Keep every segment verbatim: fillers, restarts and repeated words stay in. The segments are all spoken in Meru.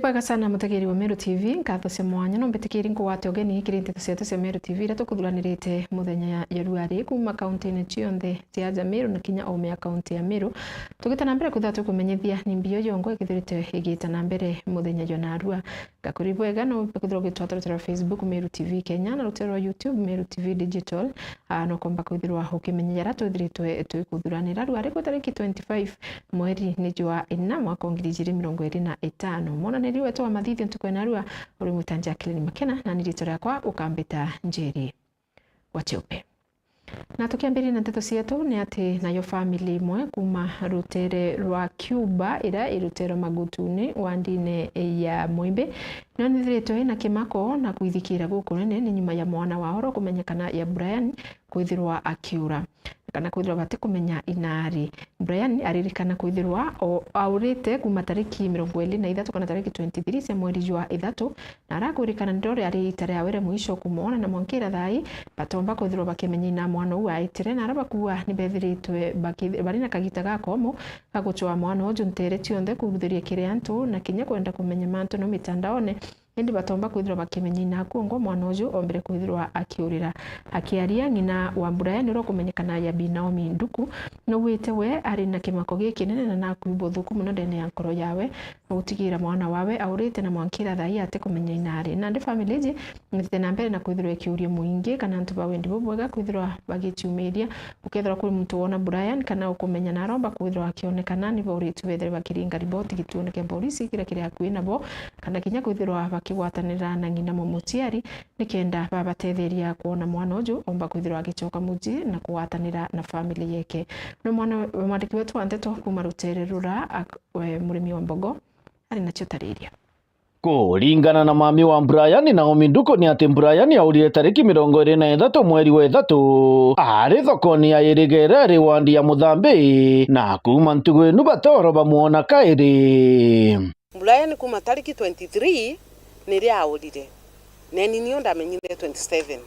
Bwega sana mutegeri wa Meru T V, nkatho cia mwanya. No mbitikiri nkugwate ugeni kiri nteto cietu cia Meru T V iria tukuthuranirite muthenya ya, ya ruari kuuma kaunti-ini cionthe cia aja Meru na kinya oome ya kaunti ya Meru. Tugita na mbere kwithirwa tukumenyithia ni mbio yongo ikithirite igita na mbere muthenya jwa narua. Ngakuri bwega, no kwithirwa ugitwata rutere rwa Facebook Meru T V Kenya na rutere rwa YouTube Meru T V Digital. Ah, no komba kwithirwa ukimenya jaria twithiritwe twikuthuranira. Ruari kwi tariki twenty-five mweri ni jwa ina mwaka wa ngiri ijiri mirongo iri na itano. Mwonaniri wetu wa mathithio ntuku ya narua uri mwita Jacqueline Makena, na ni ritwa riakwa ukambita Njeri wa Cheupe. Na tukiambiria na nteto cietu, ni ati nayo family imwe kuuma rutere rwa Cuba, iria irutere Magutuni wa ndini ya Mwimbi, no nithiritwe ina kimako na kwithikira gukunene ni nyuma ya mwana wao oro kumenyekana ya Brian kwithirwa akiura, kana kwithirwa batikumenya inaari. Brian aririkana kwithirwa o-, aurite kuuma tariki mirongo iri na ithatu kana tariki twenty-three cia mweri jwa ithatu, na arakwirikana niro riari ita riawe ria mwisho kumwona, na mwankira thaa ii batomba kwithirwa bakimenya ina mwana uu aitire, na aria bakuuga ni bethiritwe baki-, bari na kagita gakomu ga gucwaa mwana uju nteere cionthe, kuruthiria kiri antu, na kinya kwenda kumenya mantu no mitandaone. Indi batomba kwithirwa bakimenya ina kwongwa mwana uju ombire kwithirwa akiurira. Akiaria, ng'ina wa Brian uria ukumenyekana ya Bi Naomi Nduku, naugite we ari na kimako gikinene na nakwigua uthuku mono ndene ya nkoro yawe, na gutigira mwana wawe aurite na mwankira thaa ii atikumenya inaari. Nandi family iji nithite na mbere na kwithirwa ikiuria mwingi kana antu ba wendi bubwega kwithirwa bagiciumiria. Ukethirwa kuri muntu wona Brian kana ukumenya na aromba kwithirwa akionekana, ni bauritue bethire bakiringa riboti gituone kia polisi kiria kiri akui nabo, kana kinya kwithirwa bakigwatanira na ng'ina mumuciari, nikenda babatetheria kwona mwana uju omba kwithirwa agicoka mucii na kugwatanira na family yeke. No mwana, mwandiki wetu wa nteto kuuma rutere rura, ak-, we Murimi wa Mbogo, ari nacio tariria. Kuringana na mami wa Brian, Naomi Nduku, ni ati Brian aurire tariki mirongo iri na ithatu mweri wa ithatu, ari thokoni ya Irigere, ari wandi ya Muthambi, na kuuma ntugu inu batoro bamwona kairi. Brian kuuma tariki twenty-three niria aurire. Neni nio ndamenyire twenty-seven.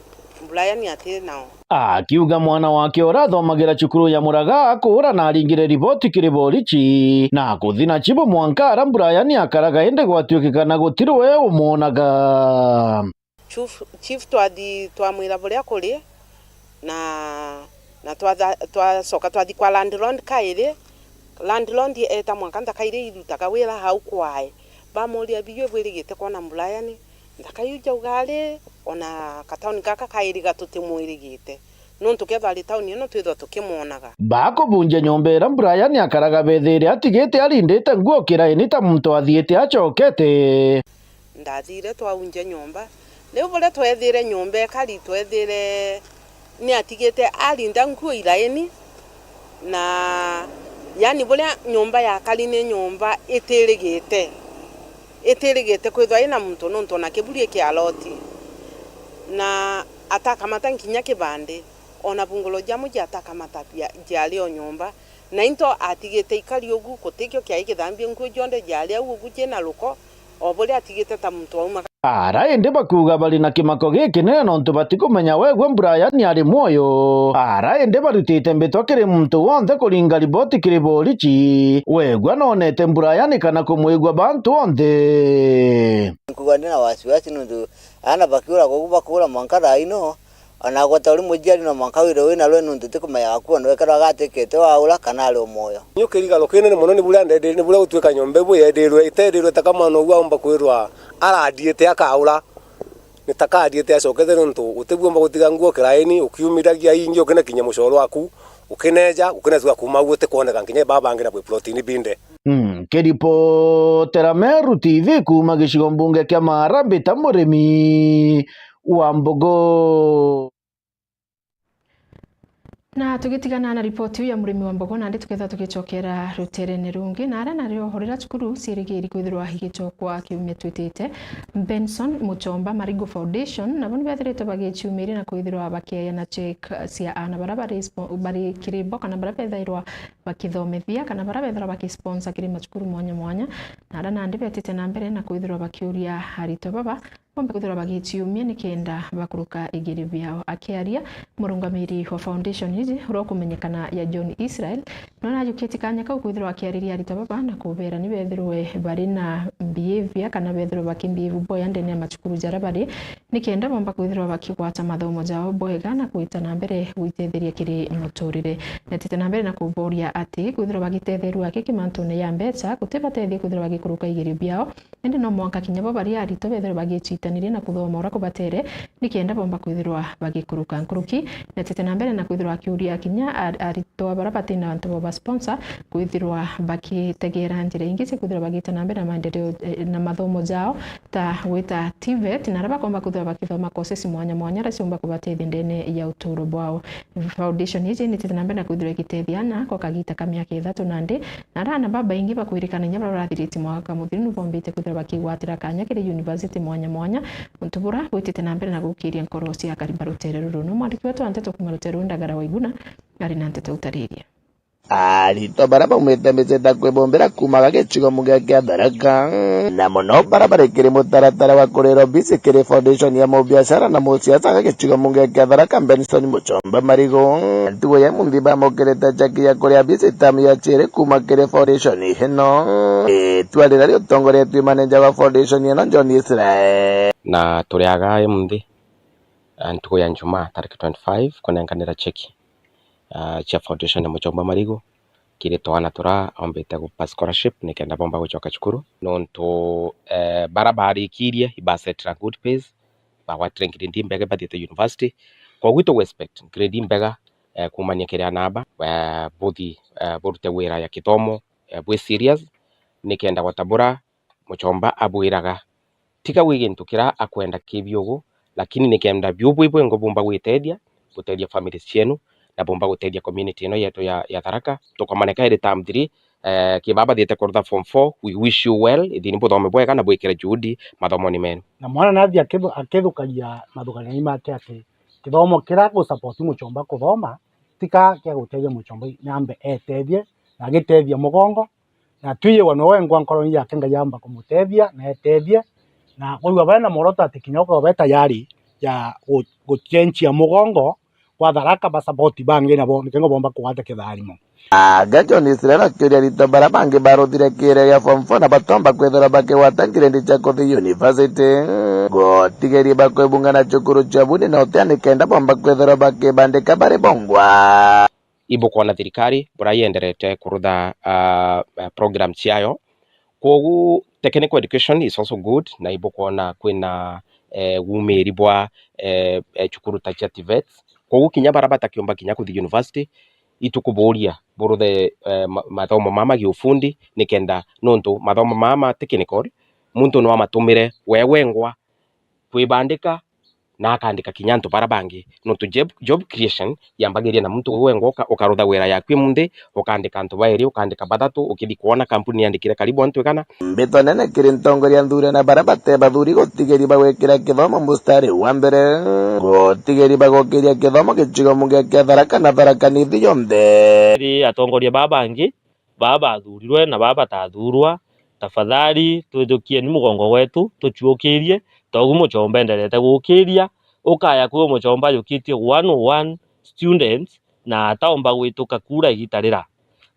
Brian ati nao. Akiuga mwana wake uria athomagira cukuru ya Muraga akuura na aringire riboti kiri borichi na kuthi na chibu mwanka aria Brian akaraga, indi gwatuikikana gutiri we umwonaga. Chief, chief twathi twamwira buria kuri, na, na twatha-, twacoka twathi kwa landlord kairi. Landlord eeta mwanka nthaka iria irutaga wira hau kwae. Bamuria, "Biu bwirigite kwona Brian?" Nthaka iu jauga ari, ona katauni gaka kairiga tutimwirigite. Nontu kethwa ari tauni ino twithwa tukimwonaga. Bakubunjia nyomba iria Brian akaraga, bethire atigite arindite nguo kiraini ta muntu athiite acokete. Ndathire twaunja nyomba. Riu buria twethire nyomba ikari, twethire ni atigite arinda nguo iraini, na, yani, buria nyomba yakari ni nyomba itirigite, itirigite kwithwa ina muntu, nontu ona kiburi kia loti. Na atakamata nkinya kibandi, ona bunguro ja muji atakamata bia-, jiari o nyomba. Na into atigite ikari ugu, gutikio kiai kithambie nguo jonthe jiari au ugu jina ruko, o buria atigite ta muntu auma. Ara indi bakuuga bari na kimako gikinene nontu batikumenya wegwe Brian ari mwoyo. Ara indi barutite mbitwa kiri muntu wonthe kuringa riboti kiri borichi, wegwe nonete Brian kana kumwigua bantu onthe. Nkuuga ndi na wasiwasi nontu aana bakiura guku bakuura mwanka thaa ino. Ona gwe ta uri muciari no mwanka wire wina rwe nuntu utikumenya waku ona wekirwa agatikite waura kana ari o mwoyo. Ni ukiriga rukinene mono ni buria ndedi-, ni buria gutuika nyomba ibu yendirwe, itendirwe ta ka mwana ugu aumba kwirwa arandiite akaura. Ni ta ka andiite acokete nuntu utibuomba gutiga nguo kiraini, ukiumiragia ingi, ukinakinya mucoro waku, ukineja, ukinethua kuuma au utikwoneka nkinya baba bangi na bwi plotini binde. Mm, nkiripotera Meru T V kuuma gicigo mbunge kia Maara, mbita Murimi wa Mbogo. Na tugitigana na ripoti iu ya Murimi wa Mbogo, nandi tukethirwa tugicokera ruterene rungi, na aria nario urira cukuru ciirigiri kwithirwa igicokwa kiumia twitite, Benson Muchomba Marigo Foundation, nabo nibethiritwe bagiciumiria na kwithirwa bakieana check cia aana baria bari spo-, bari kiri bo, kana baria bethairwa bakithomithia, kana baria bethairwa bakisponsor kiri macukuru mwanya mwanya, na aria nandi betite na mbere na kwithirwa bakiuria aritwa baba bombe kwithirwa bagiciumia nikenda bakuruka igiri biao. Akiaria, murungamiri wa foundation iji uria ukumenyekana ya John Israel, nona ajukitie kanya kau kwithirwa akiariria aritwa baba na kubera ni bethirwe bari na behavior kana bethirwe bakibehave bwega ndene ya macukuru jaria bari, nikenda bomba kwithirwa bakigwata mathomo jao bwega na gwita na mbere gwitetheria kiri muturire. Netite na mbere na kuboria ati kwithirwa bagitetheerua aki kimantune ya mbeca gutibatethia kwithirwa bagikuruka igiri biao, indi no mwanka kinya bo bari aritwa bethirwe bagicitanirie na kuthoma uria kubatere, nikenda bomba kwithirwa bagikuruka nkuruki. Netite na mbere na kwithirwa akiuria kinya ar-, aritwa baria batina antu bo ba sponsor kwithirwa bakitegera njira ingi cia kwithirwa bagita na mbere na maendeleo, eh, na mathomo jao, ta gwita TVET, na aria bakomba kwithirwa bakithoma courses mwanya mwanya aria ciumba kubatethia ndene ya uturo bwao. Foundation iji nitite na mbere na kwithirwa igitethia ana kwa kagita ka miaka ithatu nandi, na arana babaingi bakwirikana inya baria barathiritie mwaka muthiru ni bombite kwithirwa bakigwatira kanya kiri university mwanya mwanya, untu buria bwitite na mbere na gukiria nkoro cia akari ba rutere ruru. No mwandiki wetu wa nteto kuuma rutere ruu Ndagara Waiguna ari na nteto utariria. Aritwa baria baumite micii ta kwibumbira kuumaga gicigo muge kia Tharaka, na mono baria bari kiri mutaratara wa kurira obisi kiri foundation ya mubiashara na musiasa ga gicigo muge kia Tharaka, Benson Muchomba Marigu, ntugo ya munthi bamukirite chaki ya kuria bisi tamu ya chiiri kuuma kiri foundation ino, itua riria riutongoretue maneja wa foundation ino John Israel. Na turiaga munthi, ah, ntugo ya Njumaa tariki twenty-five kunenkanira cheki ah, cia foundation ya Muchomba Marigu kiri twana turia ombite gupa scholarship nikenda bomba gucoka cukuru, nontu, eh, baria barikirie ibasetira good pace, bagwatire grade imbega bathiite university. Koguo itu expect grade imbega, eh, kuumania kiri ana aba, eh, buthi, eh, burute wira ya kithomo, eh, bwi serious, nikenda gwatabura Muchomba abwiraga, tiga gwi gintu kiria akwenda ki biugu, lakini nikenda biu bwi bwengo bumba gwitethia, gutethia families cienu, na bumba gutethia community ino yetu ya, ya Tharaka. Tukomaneka iri term three, eh, ki baba bathiite kurutha form four, we wish you well, ithini buthome bwega na bwikire juhudi mathomoni menu. Na mwana nathi akithu-, akithukagia mathukanio make ati kithomo kiria gusupport Muchomba kuthoma, tika kia gutethia Muchomba, nambe etethie, na agitethia mugongo, na twiyigwa nowe ngwa nkoroni yake Ngai amba kumutethia na etethie, na kwigua bena mworoto ati kinya ukorwa be tayari ya gu-, guchenchia mugongo gwa Tharaka ba support bangi nabo, nikengo bomba kugwata kitharimo. Anga John Israel akiuria aritwa baria bangi baruthire kiire gia form four na batomba kwithirwa bakigwata ngirendi cia kuthi university, gutigeria bakwibunga na cukuru cia bundi na utia nikenda bomba kwithirwa bakibandika bari bongwa. Ibukwona thirikari buria yenderete kurutha, ah, eh, program ciayo. Kwogu technical education is also good, na ibukwona kwina, eh, umiri bwa, eh, eh, cukuru ta cia TVET. Kwogu kinya baria batakiumba kinya kuthi university, itukuburia buruthe, eh, ma-, mathomo mama giufundi, nikenda nontu mathomo mama technical, muntu no amatumire we wengwa kwibandika na akandika kinya antu baria bangi. Nontu job, job creation yambagiria na muntu we wengwa uka-, ukarutha wira yaku imunthi, ukandika antu bairi, ukandika bathatu, ukithi kwona kampuni yandikire karibu antu igana. Mbito nene kiri ntongoria nthure na baria bate bathuri gutigiri bagwikira kithomo mustari wa mbere, gutigiri bagukiria kithomo gicigo muge kia Tharaka na Tharaka Nithi yonthe. Kiri atongoria baa bangi, baa bathurirwe na baa batathurwa, tafadhali twithukieni mugongo gwetu, tuciukirie, togu Muchomba enderete gukiria, ukaya kwi Muchomba yukitie one oh one students na ataomba gwituka kura igita rira.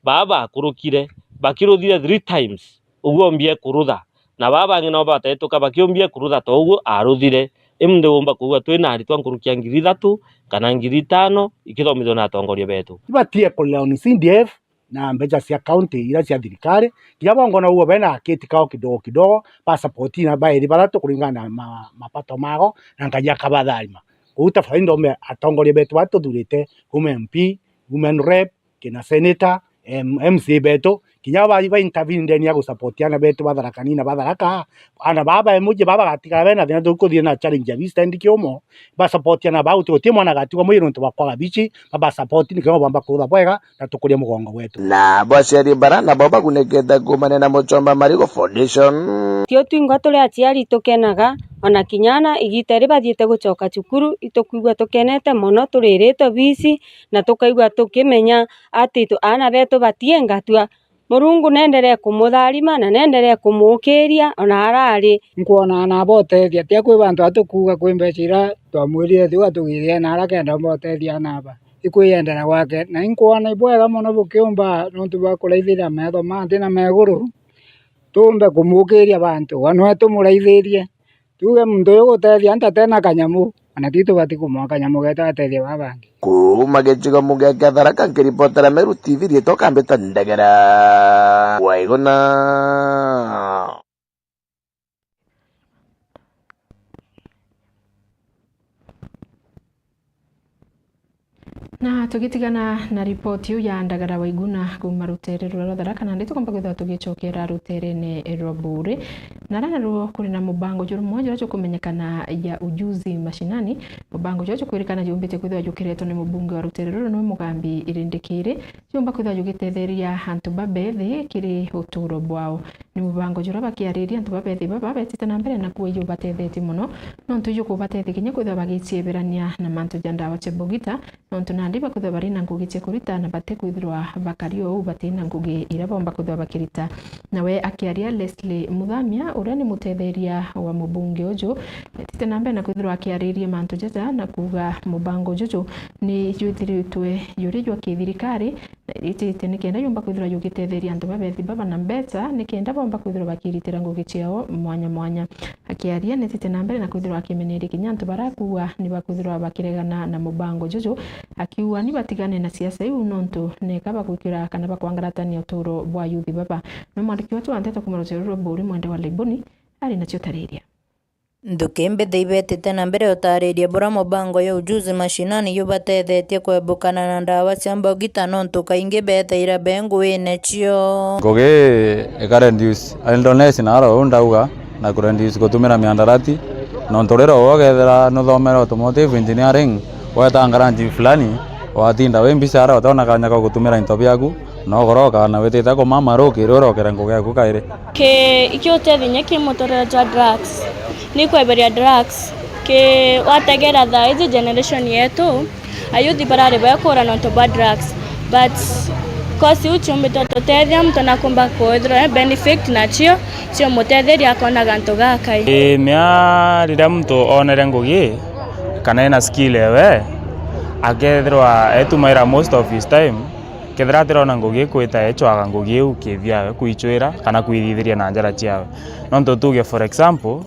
Baa bakurukire, bakiruthire three times, uguo ombie kurutha, na baa bangi nao batetuka bakiumbie kurutha togu aruthire. Imunthi wumba kuigua twina aritwa nkuruki ya ngiri ithatu kana ngiri itano ikithomithua na atongoria betu. Ibatie kurira on CDF na mbeca cia county iria cia thirikari, kinya bongona uguo bena akiti kao kidogo kidogo, ba support na bairi bathatu kuringana na ma-, mapato mao, na Ngai akabatharima. Kou tafadhali ndome atongoria betu baria tuthurite, kuma MP, women rep, kina senator, em, MCA betu, kinya ba, ba intervene ndeni ya gu support ana betu ba Tharaka Nithi na ba Tharaka, ana baba emoji baba bagatigara bena thina, tukuthie na challenge ya visa stand kiumo, ba support ana bau, tuti mwana gatigwa muyi nontu bwa kwaga bichi, ba, ba support nikio bamba kurutha bwega, na tukurie mugongo gwetu. Na bo aciari bara nabo bagunikite kuumania na Muchomba Marigu Foundation. Tio twingwa turi aciari tukenaga, ona kinya ana igita iri bathiite gucoka cukuru, itukwigua tukenete mono, turiritwe bisi, na tukaigua tukimenya ati tu-, aana betu batiengatua Murungu nenderee kumutharima na nenderee kumuukiria ona ara ari. Nkwona nabo utethia, tia kwi bantu atukuuga kwi mbeca iria twamwirire thiu atugirire na ara kenda umba utethia naba. Ikwiyendera gwake, na inkwona ibwega mono bukiumba nontu bwa kuraithiria metho ma nthi na meguru. Tuumbe kumuukiria bantu, we nwe tumuraithirie. Tuuge muntu uyu gutethia antu atena kanyamu, ona ti tubati kumwa kanyamu geeta atethia baa bangi. Kuuma gicigo mugia kia Tharaka, nkiripotera Meru T V, riitwa kambita Ndegera wa Iguna. Na tugitigana na ripoti iu ya Ndagara wa Iguna kuuma ruteere ruria rwa Tharaka, nandi tukomba kwithirwa tugicokera ruteerene rwa Buuri. Na ara naruo kuri na mubango jurumwe juria jukumenyekana ya Ujuzi Mashinani. Mubango juria jukwirikana jumbite kwithirwa jukiretwa ni mubunge wa ruteere ruru niwe Mugambi Rindikiri, jumba kwithirwa jugitetheria antu babethi kiri utuuro bwao. Ni mubango juria bakiariria antu babethi baba betite na mbere na kuuga ijubatethetie mono, nontu ijukubateethia kinya kwithirwa bagicieberania na mantu ja ndawa cia mbugita, nontu nandi bakwithirwa bari na ngugi cia kurita na batikwithirwa bakari o uu bati na ngugi iria boomba kwithirwa bakirita. Nawe akiaria Leslie Muthamia, uria ni mutetheria wa mubunge uju, etite na mbere na kwithirwa akiariria mantu jaja na kuuga mubango juju ni jwithiritwe juri jwa kithirikari, na iritite nikenda yumba kwithirwa yugitetheria antu babethi baba na mbeca, nikenda bomba kwithirwa bakiritira ngugi ciao mwanya mwanya. Akiaria, netite na mbere na kwithirwa akimeneria kinya antu baria akuuga ni bakwithirwa bakiregana na mubango juju, akiuga ni batigane na siasa iu, nontu neka bagwikira kana bakwangaratania utuuro bwa yuthi baba. Na mwandiki wetu wa nteto kuuma ruteere rwa Buuri, Mwende wa Laiboni, ari nacio tariria. Nthuki mbithi ibetite na mbere utaariria buria mubango ya Ujuzi Mashinani yubatethetie kwebukana na ndawa cia mbogita, nontu kaingi beethaira be nguine cio. Ngugi ika reduce idleness, na aro uu ndauga, na ku reduce gutumira miandarati, nontu riria ugethira nuthomere automotive engineering, weta ngaranji fulani, watinda wi mbicara, uteona kanya ka gutumira into biaku, na ugoroka na witite kumama ruki, riu urokera ngugi yaku kairi. Ki, iki utethi inya ki muturire jwa drugs. Ni kweberia drugs. Ki, wategera thaa iji generation yetu, ayuthi barari bekura nontu bwa drugs. But course iu ciumbite ututethia muntu na kumba kwithirwa e benefit nacio, ciumutetheria akona gantu gakai. Ii, mia riria muntu onere ngugi, kana ena skill ewe, akethirwa etumaira most of his time, kethira atirona ngugi ikwita ecwaga ngugi iu kibiawe, kwicwira kana kwithithiria na njara ciawe. Nontu tuge for example,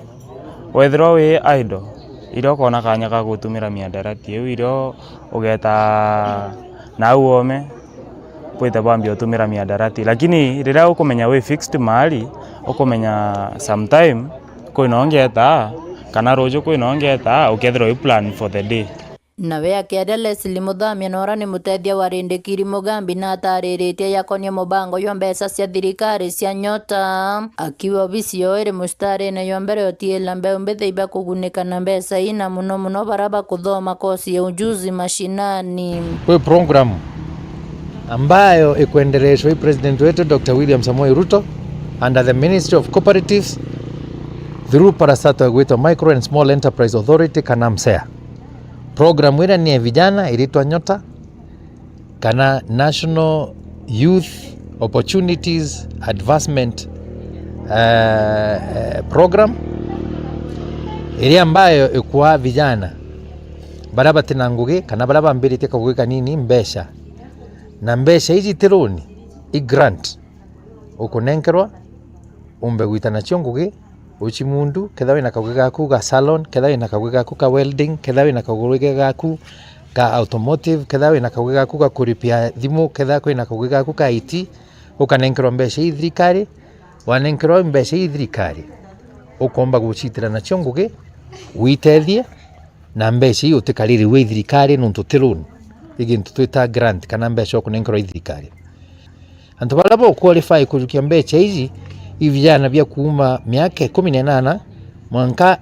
wethirwa wi idle, iria ukona kanya ka gutumira miadarati iu, iria ugeta nau ome, bwite bwambia utumira miadarati. Lakini riria ukumenya wi fixed mahali, ukumenya sometime kwina ungetaa, kana ruju kwina ungetaa, ukethirwa wi plan for the day. Nawe akiaria Leslie Muthamia, na uria ni mutethia wa Rindikiri Mugambi, na atariritie yakonie mubango jwa mbeca cia thirikari cia Nyota, akiuga obisi yao iri mucitarine jwa mbere utiila mbeu mbithi iba kugunika na mbeca ii, na muno muno baria bakuthoma kosi ya ujuzi mashinani. Kwi program ambayo ikuendeleshwa i president wetu Doctor William Samoei Ruto under the Ministry of Cooperatives through parastatal igwitwa Micro and Small Enterprise Authority, kana MSEA. Program iria ni ya vijana iritwa Nyota, kana National Youth Opportunities Advancement, eh, eh, Program, iria ambayo ikwaa vijana baria batina ngugi kana baria bambiritie kagugi kanini mbeca. Na mbeca iji ti loan, i grant ukunenkerwa umbe gwita nacio ngugi. Ucimundu, kethira wina kagugi gaku ga salon, kethira wina kagugi gaku ka welding, kethira wina kagugi gaku ka automotive, kethira wina kagugi gaku ga kuripia thimu, kethira kwina kagugi gaku ka I T, ukanenkerwa mbeca ii thirikari. Wanenkerwa mbeca ii thirikari, ukomba gucitira nacio ngugi, witethie, na mbeca ii utikariri we i thirikari, nontu ti loan, i gintu twita grant, kana mbeca ukunenkerwa i thirikari. Antu baria bo qualify kujukia mbeca iji i vijana bia kuuma miaka ikumi na inana mwanka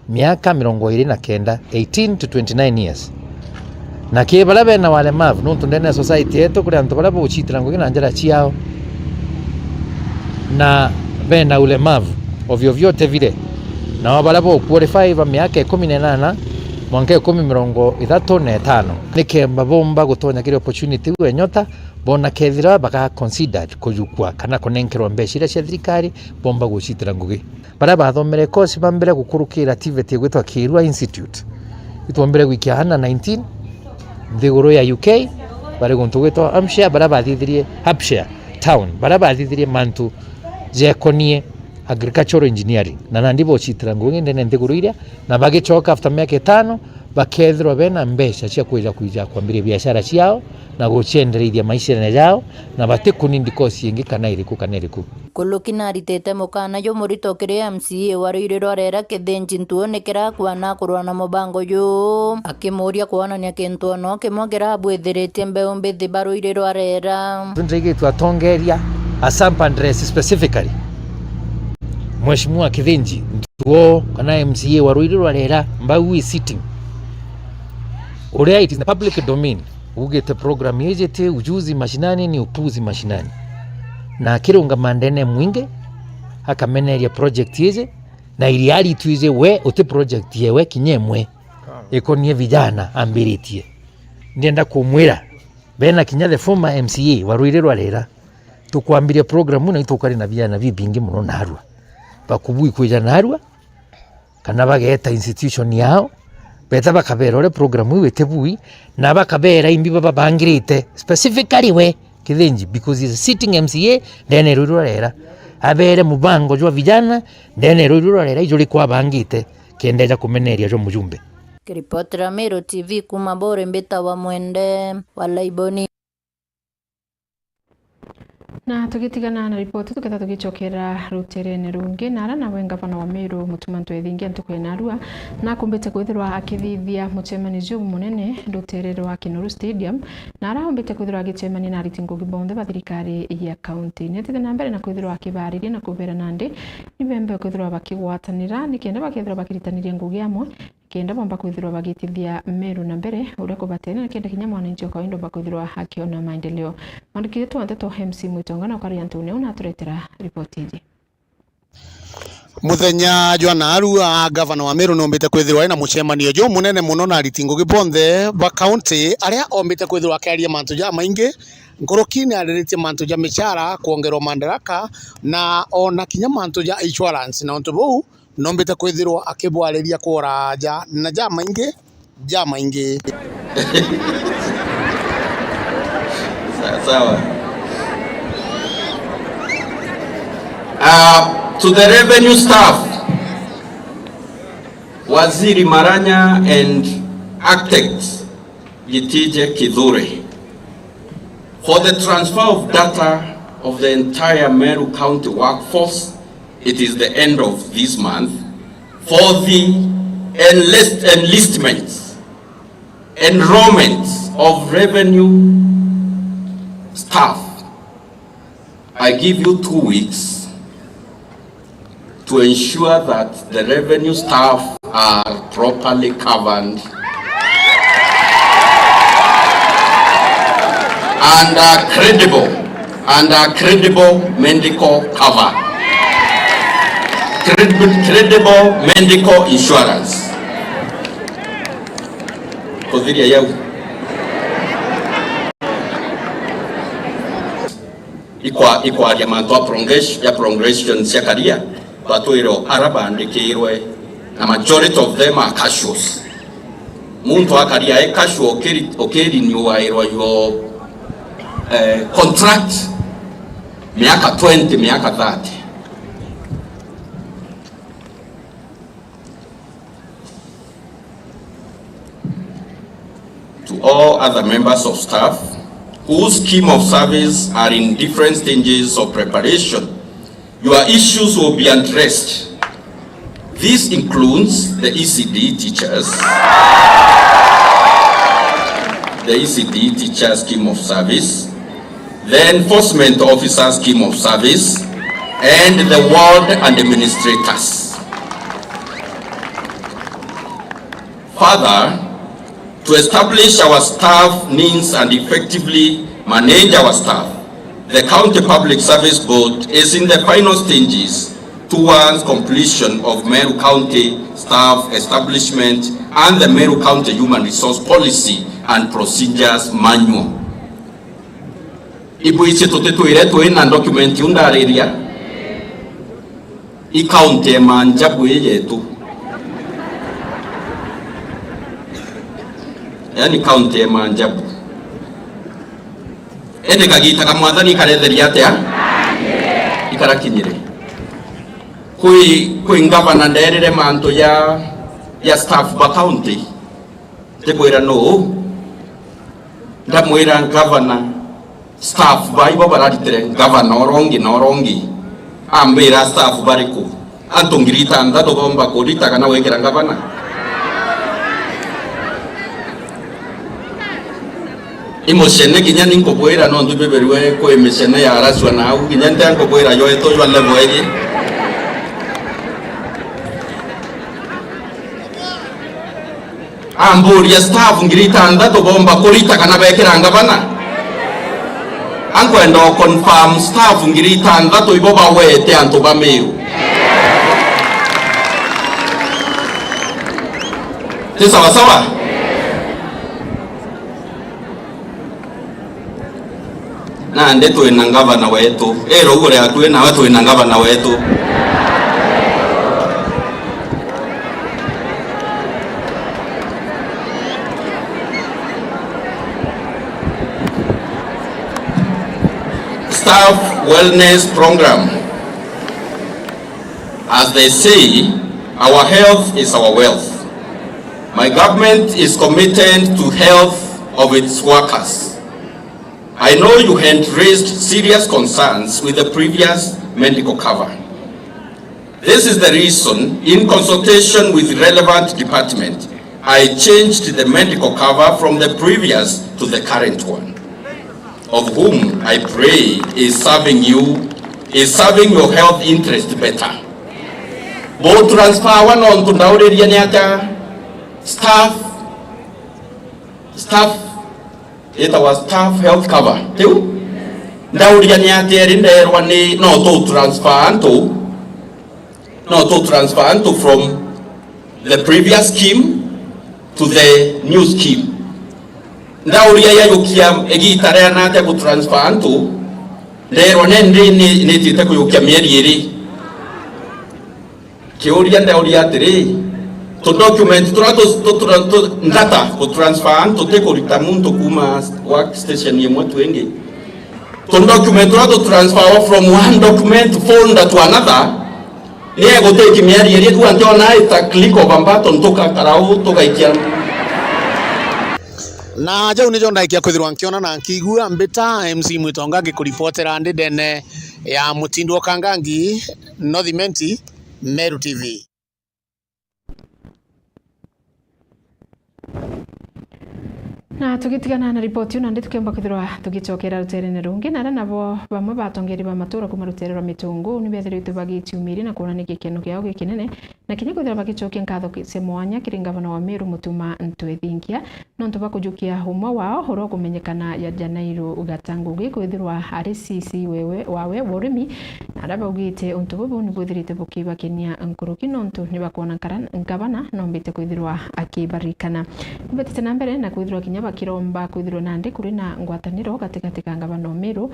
miaka mirongo iri na kenda, eighteen to twenty-nine years. Na ki baria bena walemavu, nontu ndene ya society yetu kuri antu baria bagucitira ngugi na njira ciao na bena ulemavu ovyo ovyo utevire. Nao baria bo qualify ba miaka ikumi na inana mwanka ikumi mirongo ithatu na itano, nikenda bomba gutonya kiri opportunity iu ya Nyota, bona kethira baka considered kujukua kana kunenkerwa mbeca iria cia thirikari, bomba gucitira ngugi. Baria bathomere course ba mbere gukurukira TVET igwitwa Kirua Institute, itwombire gwikia ana nineteen nthiguru ya U K, bari guntu gwitwa Hampshire, baria bathithirie Hampshire Town, baria bathithirie mantu jekonie agricultural engineering, na nandi bocitira ngugi ndene nthiguru iria, na bagicoka after miaka itano, bakethirwa bena mbeca cia kwija kwija kwambiria biashara ciao na guciendereithia maishene jao, na batikunindi course ingi kana iriku kana iriku. Nkuluki naritite mukana jumurito kiri MCA wa Ruiri rwa Rera Kithinji Ntuo nikira akwana kurwa na mubango juu, akimuuria kwonania kintu ono kimwe kirabwithiritie mbeu mbithi ba Ruiri rwa Rera. Ndirigitwe atongeria a Sampa Dress specifically, Mheshimiwa Kithinji Ntuo kana MCA wa Ruiri rwa Rera, mbau is sitting, uria it is in the public domain, ugite program iji ti ujuzi mashinani, ni upuzi mashinani, na akirungama ndene mwingi, akameneria project iji, na iria aritwije we uti project yewe kinya imwe ikonie vijana ambiritie. Ndienda kumwira, bena kinya the former MCA wa Ruiri rwa Rera, tukwambiria program na itukaria na vijana bibingi muno narua, bakubui kwija narua, kana bageeta institution yao, beta bakabera uria program iu itibui, na bakabera imbi bababangirite, specifically we Kithinji, because he's a sitting MCA ndene Ruiri rwa Rera, abere mubango jwa vijana ndene Ruiri rwa Rera ijuri kwabangite, kenda eja kumeneria jwa mujumbe. Kiripotera Meru TV kuma Bore, mbitawa Mwende wa Laiboni. Na tugitigana na ripoti, tuketha tugicokera ruterene rungi, na ara nawe ngavana wa Meru Mutuma M'Ethingia ntuku ya narua nakumbite kwithirwa akithithia mucemanio jumunene rutere rwa Kinoru Stadium, na ara aumbite kwithirwa agicemania na ariti ngugi bonthe ba thirikari ya kaunti. Nietite na mbere na kwithirwa akibariria na kubera nandi ni bembe kwithirwa bakigwatanira nikenda bakethirwa bakiritaniria ngugi amwe, kenda bomba kwithirwa bagitithia Meru na mbere uria kubatene, na kenda kinya mwananchi o kawaida omba kwithirwa akiona maendeleo. Mwandiki wetu wa nteto MC Mwitonga na ukari antune una aturetera ripoti iji. Muthenya jwa narua, gavana wa Meru numbite kwithirwa ena mucemanio jumunene muno na ariti ngugi bonthe ba kaunti, aria ombite kwithirwa akiaria mantu jamaingi. Nkurukini ariritie mantu ja micara, kwongerwa madaraka, na ona kinya mantu ja insurance. Na untu buu, nombite kwithirwa akibwariria kwora aja na jamaingi, jamaingi. Sa-, sawa. Uh, to the revenue staff, Waziri Maranya and architects, Gitije Kithure. For the transfer of data of the entire Meru County workforce, it is the end of this month. For the enlist-, enlistments, enrollments of revenue staff, I give you two weeks to ensure that the revenue staff are properly covered and are credible, and are credible medical cover. Credible, credible medical insurance. Kuthiria yau. Ikwa-, ikwaria mantu a progress-, ya progression cia career, batwire o ara bandikirwe, na majority of them are casuals. Muntu akaria e casual, ukiri-, ukirinyuairwa your, eh, contract miaka twenty, miaka thirty. To all other members of staff whose scheme of service are in different stages of preparation, your issues will be addressed. This includes the E C D teachers, the E C D teacher scheme of service, the enforcement officer scheme of service, and the ward administrators. Further, to establish our staff needs and effectively manage our staff, the County Public Service Board is in the final stages towards completion of Meru County Staff Establishment and the Meru County Human Resource Policy and Procedures Manual. Ibwiji tutitwire twi na document iu ndariria? I county ya manjabu ii yetu. Yani county ya manjabu. Indi kagita ka Mwathani ikaretheria atia? Ikarakinyire. Kwi, kwi ngavana nderire mantu ya, ya staff ba county. Ndikwira nuu. Ndamwira ngavana, staff ba ibo bararitire ngavana urongi na urongi. Ambira staff bariku? Antu ngiri itanthatu bomba kurita kana gwikira ngavana? I mucene kinya ni nkubwira, nontu biberwe kwi micene ya aracua nau, kinya ntia nkubwira yo itu jwa level iji. Amburia, staff ngiri itanthatu bomba kurita kana bekira ngavana? Ankwenda o confirm staff ngiri itanthatu ibo bawete antu ba Meru. Ti sawa sawa? Nandi twi na ngavana wetu. Ira uguo ri akui nawe, twi na ngavana wetu. Staff Wellness Program. As they say, our health is our wealth. My government is committed to health of its workers. I know you had raised serious concerns with the previous medical cover. This is the reason, in consultation with relevant department, I changed the medical cover from the previous to the current one, of whom I pray is serving you, is serving your health interest better. Bo transfer wa nontu ndauriria ni atia staff, staff, itawa staff health cover. Tiu? Ndauria ni atia ri nderwa ni no tu transfer antu, no tu transfer antu from the previous scheme to the new scheme. Ndauria yajukia igita ria nate ku transfer antu, nderwa nendi ni, nitite kujukia mieri iri. Kiuria ndauria atiri, tu document turia tu, tu, tu, tu, ndata ku transfer antu ti kurita muntu kuma work station imwe tu ingi. Tu document turia tu transfer from one document folder to another, ni egutake mieri iri, tu antiona ita click of a button, tukakara uu, tugaikia. Na jau nijo ndaikia kwithirwa nkiona na nkigua mbita M C Mwitonga ngikuripotera ndi ndene ya Mutindo Kangangi, North Imenti, Meru T V. Na tugitigana na ripoti iu, nandi tukiomba kwithirwa tugicokera ruterene rungi, na aria nabo bamwe ba atongeria ba matura kuma rutere rwa Mitungu ni bethiritwe bagitiumiria na kuonania gikeno kiao gikinene, na kinya kwithirwa bagicokia nkatho ki-, cia mwanya kiri ngavana wa Meru Mutuma M'Ethingia, nontu bwa kujukia umwe wao uria ukumenyekana ya Janairu Gata Ngugi kwithirwa ari C C wewe, wawe wa urimi, na aria baugite untu bubu ni bwithirite bukibakenia nkuruki nontu ni bakwona nkara-, ngavana nombite kwithirwa akibarikana. Ni betite na mbere na kwithirwa kinya bakiromba kwithirwa nandi kuri na ngwataniro gatigati ka ngavana o Meru,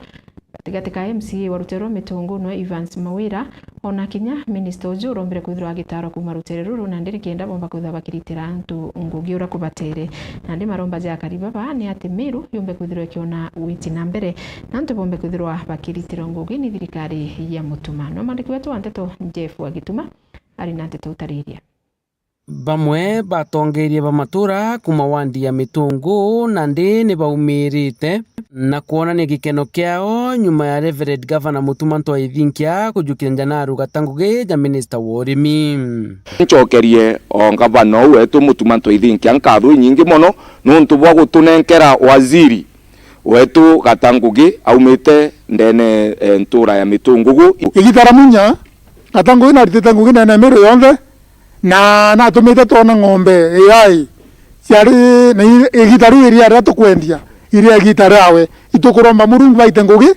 gatigati ka M C A wa rutere rwa Mitungu nwe Evans Mawira, ona kinya minista uju urombire kwithirwa agitarwa kuma rutere ruru, nandi nikenda bomba kwithirwa bakiritira antu ngugi uria kubatere. Nandi maromba ja akari baba ni ati Meru yumbe kwithirwa ikiona witi na mbere, na antu bombe kwithirwa bakiritirwa ngugi ni thirikari ya Mutuma. No mwandiki wetu wa nteto Jeff wa Gituma ari na nteto utariria. Bamwe batongeeria ba matura kuma wandi ya Mitungu nandi ni baumirite na kwonania gikeno kiao nyuma ya Reverend Governor Mutuma M'Ethingia kujukia Njanaru Gata Ngugi ja minista wa urimi. Ncokerie o ngavana uu wetu Mutuma M'Ethingia nkatho inyingi mono nuntu bwa gutunenkera waziri wetu Gata Ngugi aumite ndene, eh, ntura ya Mitungugu. Igita ria munya, Gata Ngugi naritite ngugi ndene ya Meru yonthe, na natumite twona ng'ombe irai ciari, na i-, igita riu iria riria tukwendia, iria igita riawe. Itukuromba Murungu baite ngugi,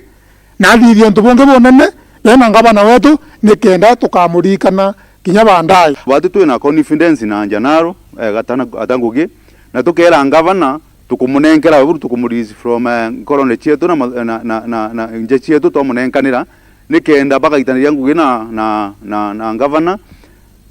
na athithie untu bungi bunene, Twena ngavana wetu, nikenda tukamuririkana kinya baadaye. Batu twina confidence na Njanaro, eh, Gatana, Gata Ngugi, na tukera ngavana tukumunenkera we buru, tukumurelease from, eh, nkorone cietu na ma-, na, na, na, na nje cietu twamunenkanira, nikenda bagaitaniria ngugi na, na, na, na ngavana,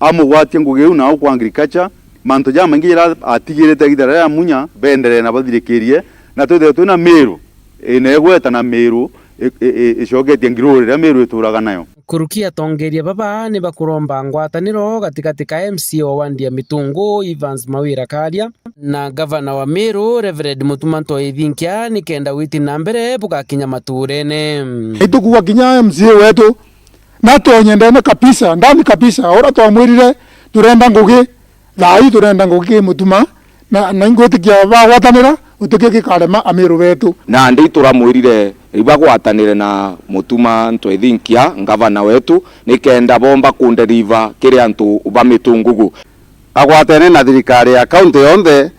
amugwatie ngugi iu nau kwa agriculture, mantu jamaingi jaria atigirite igita riria ya Munya, beenderee na bathirikirie, na twithirwe twina Miru ina igweta na Miru i-, i-, i-, icoketie ngiruri iria Miru ituraga nayo. Nkuruki atongeria baba ni bakuromba ngwataniro gatigati ka M C A wa wandi ya Mitungu, Evans Mawira Karia, na ngavana wa Miru, Reverend Mutuma Ntwethinkia, nikenda witi na mbere bugakinya maturene. Itukuga kinya M C A wetu, na tonye ndene kabisa, ndani kabisa, ura twamwirire turenda ngugi, thaa ii turenda ngugi ki Mutuma, na, na ingwitikia bagwatanira, gutikio gikarema Amiru betu. Nandi turamwirire ibagwatanire na Mutuma Ntwethinkia, ngavana wetu, nikenda bomba kunderiva kiri antu ba Mitungugu. Agwatene na thirikari ya kaunti yonthe,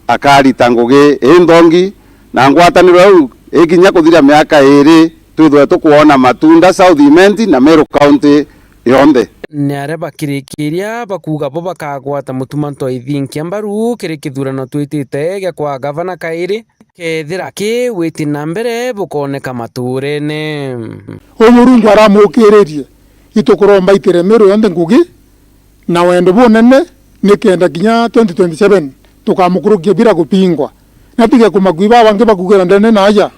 akarita ngugi inthongi, na ngwataniro iu ikinya kuthira miaka iiri, twithwe tukwona matunda South Imenti na Meru County yonthe. Ni aria bakirikiria bakuuga bo bakagwata Mutuma Ntwethinkia mbaru kiri kithurano twitite gia kwa gavana kairi, kethira ki witi na mbere bukooneka maturene. U Murungu aramukiririe, itukuromba itire Meru yonthe ngugi, na wendo bunene, nikenda kinya twenty twenty-seven tukamukurukia bila kupingwa. Na atige kumakui baba bangi bakugira ndene na aja,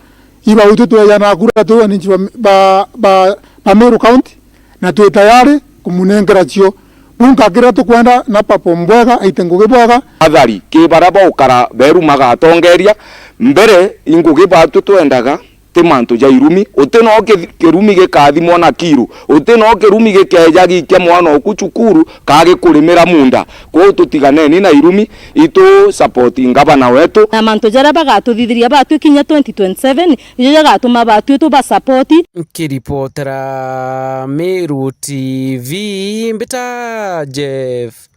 iba uitu tweja na kura twi wananchi ba, ba, ba, ba Meru County, na twi tayari kumunenkera cio. Bunka kira tukwenda na papa mbwega, aite ngugi bwega. Athari ki baria baukara beru magatongeria mbere, ingugi batu twendaga ti mantu ja irumi. Uti no ki-, kirumi gikathimwa na kiru, uti no kirumi gikeeja gikia mwana oku cukuru, ka gikurimira munda. Kwou tutiganeni na irumi, itu support ngavana wetu. Na mantu jaria bagatuthithiria batwi kinya twenty twenty-seven, ijo jagatuma batwi tuba support. Nkiripotera Meru T V, mbita Jeff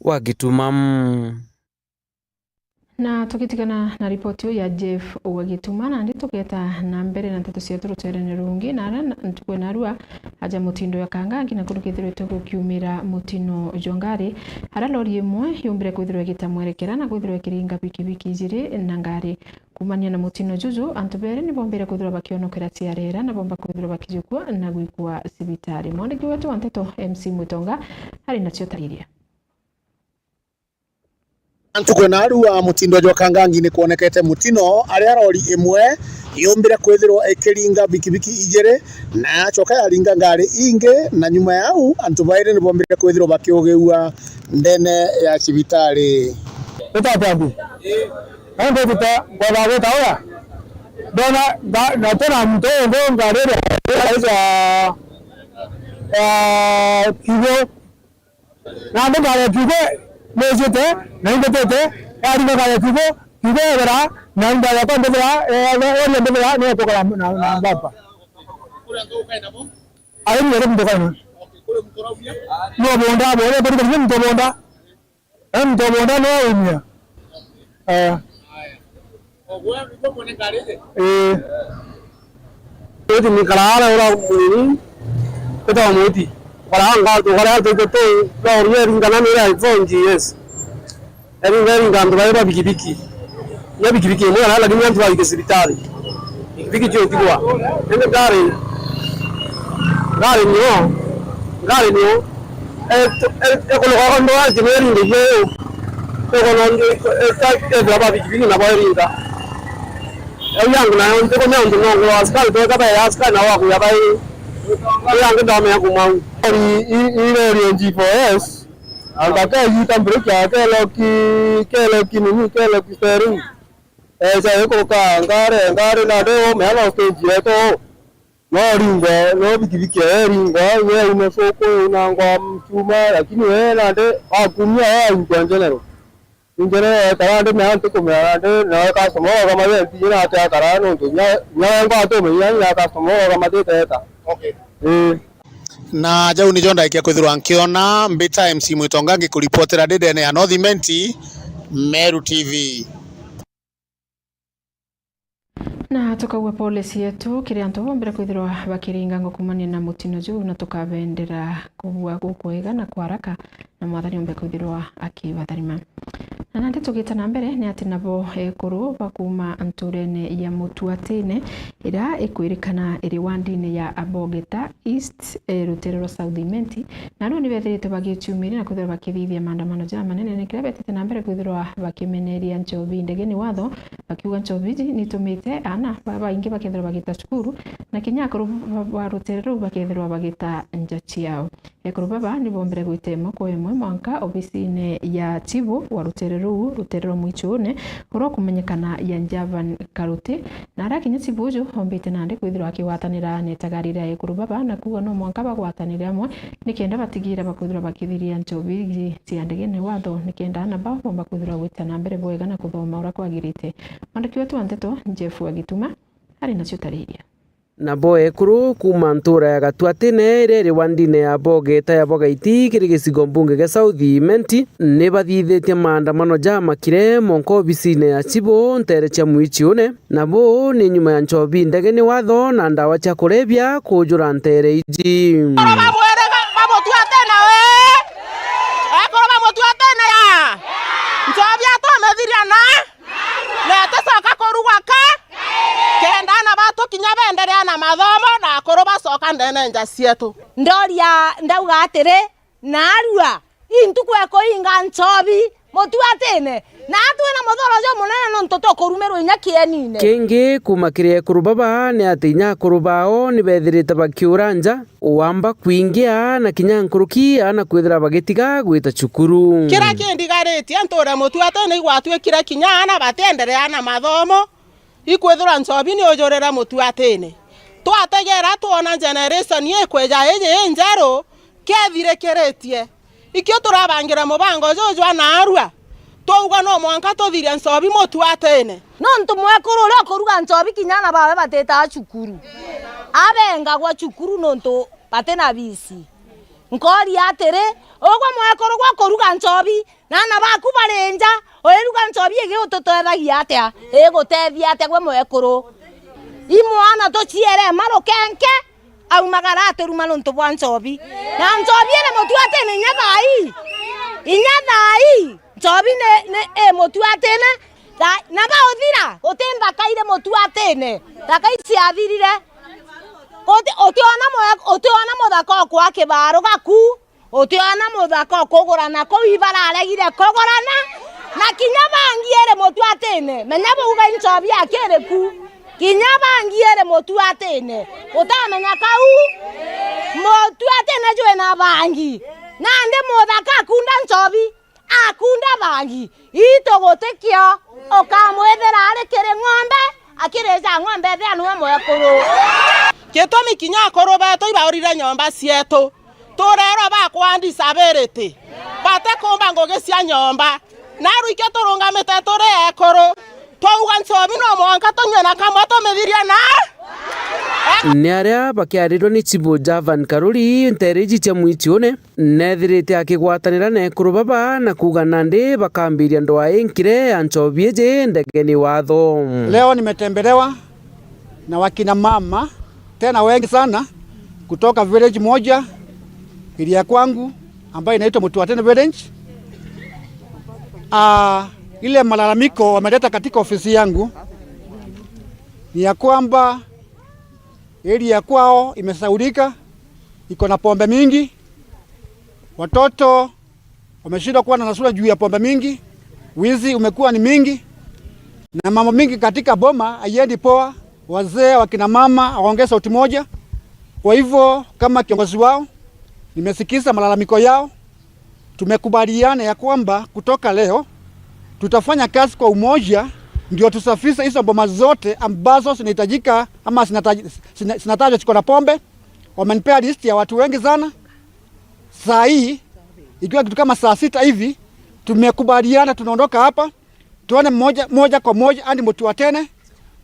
wa Gituma. Na tugitigana na ripoti iu ya Jeff wa Gituma, nandi tugeeta na mbere na nteto cietu ruteerene rungi, na aria n-, ntuku ya narua aja mutindo ya Kangangi, na kundu kethirwite gukiumira mutino jwa ngari, aria lori imwe yumbire kwithirwa igita mwerekera na kwithirwa ikiringa bikibiki ijiri na ngari. Kuumania na mutino juju, antu beeri ni bombire kwithirwa bakionokera ciarera na bomba kwithirwa bakijukua na gwikua cibitari. Mwandiki wetu wa nteto M C Mwitonga ari nacio tariria. Ntuku ya narua mutindo jwa Kangangi ni kwonekete mutino, aria rori imwe yumbire kwithirwa ikiringa bikibiki ijiri, na yacoka yaringa ngari ingi, na nyuma ya au, antu bairi ni bombire kwithirwa bakiugiua ndene ya cibitari. Ita atia mbi? Na nditite kwenda gwita uria. Ndona nga-, na tena muntu ungi ngari iria ya, ya kiugo. Nandi ngari ya kiugo niijite, na imbitite, yaringa ngari ya kiugo, kiugo yebera, na ngari yakwa mbithira, eh, lori mbithira, niyo tukara na, na, na baba. Ari ni muntu kaina. No bonda, bo, bo, bo, muntu bonda. Eh, muntu bonda no umia. Eh. Ii. Mwiti ni karaara ura mwini, kwitawa mwiti. Karaara ngatu, karaara tuite tu, lori eri ngana ni ira four G S. Eri ngari ngantu bai ba bikibiki. Ya bikibiki imwe, lakini antu bagike cibitari. Bikibiki cio tigwa. Ende ngari, ngari nio, ngari nio. E, e, e, kono kwa ndo ati ni ringi yo. Kono ndio, e, ta, e, ba bikibiki na ba ringa. Au yangu nayo, ntuku mea untu nongo, askari, tweka ba askari na waku ya bai. Au yangu ndamea kumau. I, i, i lori ya G four S, anga keyita mbreki ya keloki, keloki nini, keloki steering. Eca ikuruka ngari, ngari na ndio mea no stage yetu. No ringo, no bikibiki ya ringo, ye uno soko, unangwa mchuma, lakini we nande, akumia ya uko general. Injere kara ndi na antu kumea ndi na customer oga mabeti na ate akara nontu nya, nya wengo atumenya na customer oga mabeti eta. Okay. Eh. Na jau nijo ndaikia kwithirwa nkiona mbita M C Mwitonga ngikuripotera ndi ndene ya North Imenti, Meru T V. Na tukauga pole cietu kiri antu bombere kwithirwa bakiringa ngo kumania na mutino juu, na tukabendera kubua gukwega na kwaraka, na Mwathani ombe kwithirwa akibatharima. Na nandi tugite na mbere, ni ati nabo ekuru bakuma nturene ya Mutuatine, iria ikwirikana iri wandine ya Abogeta East, eh, rutere rwa South Imenti, na riu ni bethiritwe bagiciumiria na kwithirwa bakithithia maandamano jamanene, ni kiria betite na mbere kwithirwa bakimeneria nchobi ndegeni watho, bakiuga nchobi iji nitumite aana ba-, baingi bakethirwa bagita cukuru, na kinya akuru ba, ba rutere ruu bakethirwa bagita nja ciao. Ekuru baba ni bombire gwita imwe kwa imwe mwanka obisine ya chibu wa rutere ruu, rutere rwa Mwichuune, uria ukumenyekana ya Javan Karuti, na aria kinya chibu uju ombite nandi kwithirwa akigwatanira na itagari ria ekuru baba, na kuuga no mwanka bagwatanire amwe nikenda batigira bakwithirwa bakithiria nchobi iji cia ndegene watho, nikenda aana bao bomba kwithirwa gwita na mbere bwega na kuthoma uria kwagirite. Mwandiki wetu wa nteto, Jeff wa Gituma, ari nacio tariria. Nabo ekuru kuuma ntuura ya Gatuatine iria iri wandine ya Bogeta ya Bogaiti kiri gicigo mbunge gia South Imenti, ni bathithitie maandamano jamakire mwanka obisine ya chibu ntere cia Mwichiune, na buu ni nyuma ya nchobi ndegeni watho na ndawa cia kurebia kuujura ntere iji. Ekuru ba mwiri ba Mutuatine wi! Ekuru ba Mutuatine ya! Nchobi atumithiria na Na iticoka kurugwa ka, kenda aana batu kinya beenderea na mathomo na akuru bacoka ndene nja cietu. Ndoria ndauga atiri, naarua, i ntuku ekuinga nchobi Mutuatine, na twina muthuro jumunene nontu tukurumirwa inya kienine. Kingi kuuma kiri ekuru baba ni ati inya akuru bao ni beethirite bakiura nja, wamba kwingia na kinya nkuruki aana kwithira bagitiga gwita cukuru. Kiria kindigaritie ntuure Mutuatine igwatuikire kinya aana batienderea na mathomo, ikwithirwa nchobi ni ujurire Mutuatine. Twategera twona generation ikwija iji injeru, kethirikiritie. Ikio turabangira mubango juju jwa naarua, twauga no mwanka tuthirie nchobi Mutuatine. Nontu mwekuru uria ukuruga nchobi kinya aana bawe batitaa cukuru, abengagwa cukuru nontu batina bisi. Nkooria atiri, ugwe mwekuru gwa kuruga nchobi, na aana baku bari nja, uriruga nchobi igi ututethagia atia? Igutethia atia gwe mwekuru? I mwana tuciere ma rukenke, aumagara aturuma nontu bwa nchobi. Na nchobi iri Mutuatine inya thaa ii. Inya thaa ii. Nchobi ni, ni, i Mutuatine. Tha-, na bauthira, guti nthaka iri Mutuatine. Nthaka iciathirire. Uti-, utiona mwe-, utiona muthaka ukwa kibaro gaku. Utiona muthaka ukugurana kuu ibararegire kugurana, na kinya bangi iri Mutuatine, menya bauga i nchobi akiri ku. Kinya bangi iri Mutuatine, utamenya kau Mutuatine jwina bangi. Nandi muthaka akunda nchobi, akunda bangi, itu gutikio, ukamwithira ari kiri ng'ombe, akirija ng'ombe ithia niwe mwekuru. Gitumi kinya akuru betu ibaurire nyomba cietu, turerwa bakwa disability, batikumba ngugi cia nyomba. Naru ikio turungamite turi ekuru, twauga nchobi no mwanka tunywe na kamwe tumithirie na. Ni aria bakiarirwa ni Chibu Javan Karuri ntere iji cia Mwichiune, neethirite akigwatanira na ekuru baba na kuuga nandi bakambiria ndwaa inkire ya nchobi iji ndegeni watho. Leo nimetembelewa na wakina mama tena wengi sana kutoka village moja area kwangu ambayo inaitwa Mutuatene village. Ah, ile malalamiko wameleta katika ofisi yangu ni ya kwamba area kwao imesahaulika, iko na pombe mingi, watoto wameshindwa kuwa na sura juu ya pombe mingi, wizi umekuwa ni mingi, na mambo mingi katika boma haiendi poa. Wazee, wakina mama hawaongei sauti moja. Kwa hivyo, kama kiongozi wao, nimesikiza malalamiko yao. Tumekubaliana ya kwamba kutoka leo tutafanya kazi kwa umoja, ndio tusafishe hizo boma zote ambazo zinahitajika ama zinataji-, zina-, zinatajwa ziko na pombe. Wamenipea list ya watu wengi sana. Saa hii, ikiwa kitu kama saa sita hivi, tumekubaliana tunaondoka hapa, tuende moja, moja kwa moja hadi Mutuatene,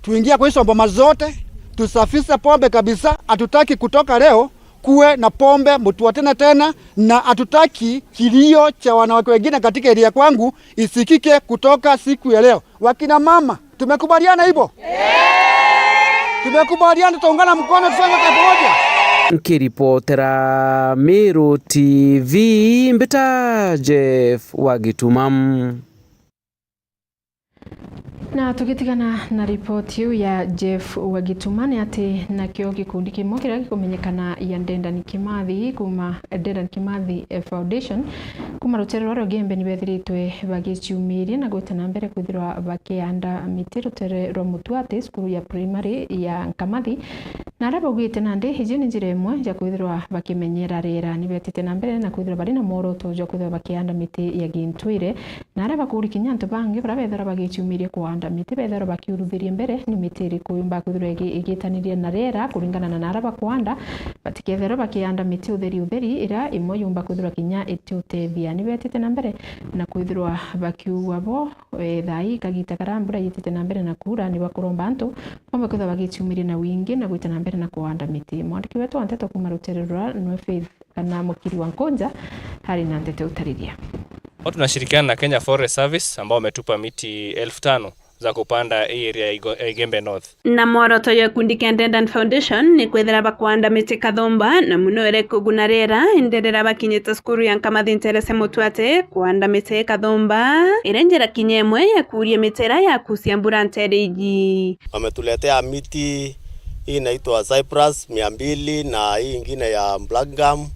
tuingie kwa hizo boma zote, tusafishe pombe kabisa. Hatutaki kutoka leo kuwe na pombe Mutuatene tena, na hatutaki kilio cha wanawake wengine katika area kwangu isikike kutoka siku ya leo. Wakina mama, tumekubaliana hivyo? Tumekubaliana, tutaungana mkono, tusonge kwa pamoja. Nkiripotera Meru T V, mbita Jeff wa Gituma. Na tugitigana na ripoti iu ya Jeff wa Gituma, ni ati nakio gikundi kimwe kiria gikumenyekana ya Dedan Kimathi kuma Dedan Kimathi, eh, Foundation, kuma rutere rwa Rwegembe ni bethiritwe bagiciumiria na gwita na mbere kwithirwa bakianda miti rutere rwa Mutuate, cukuru ya primary ya Nkamathi. Na aria baugite nandi, iji ni njira imwe ja kwithirwa bakimenyera riera. Ni betite na mbere na kwithirwa bari na mworoto jwa kwithirwa bakianda miti ya gintwire. Na aria bakuri kinya antu bangi baria bethirwa bagiciumiria kuanda miti, bethirwa bakiuruthiria mbere ni miti iriku yumba kwithirwa igi-, igitaniria na riera kuringana na naria bakwanda. Batikethirwe bakianda miti utheri utheri, iria imwe yumba kwithirwa kinya itiutethia. Ni betite na mbere na kwithirwa bakiuga bo, eh, thaa ii kagita karia mbura yitite na mbere na kuura, ni bakuromba antu bomba kwithirwa bagiciumiria na wingi na gwita na mbere na kuanda miti. Mwandiki wetu wa nteto kuma rutere rura nwe Faith kana Mukiri wa Nkunja ari na nteto utariria. Wao tunashirikiana na Kenya Forest Service ambao wametupa miti elfu tano za kupanda hii area ya Igo-, ya Igembe North. Na mworoto ya gikundi kia Dedan Foundation ni kwithira bakwanda miti kathumba, na muno iria ikuguna riera, indi riria bakinyite cukuru ya Nkamathi Nterese Mutuate, kwanda miti kathumba iri njira kinya imwe ya kuuria miti iria yakucia mbura ntere iji. Wametuletea miti, hii inaitwa cyprus mia mbili na hii ingine ya black gum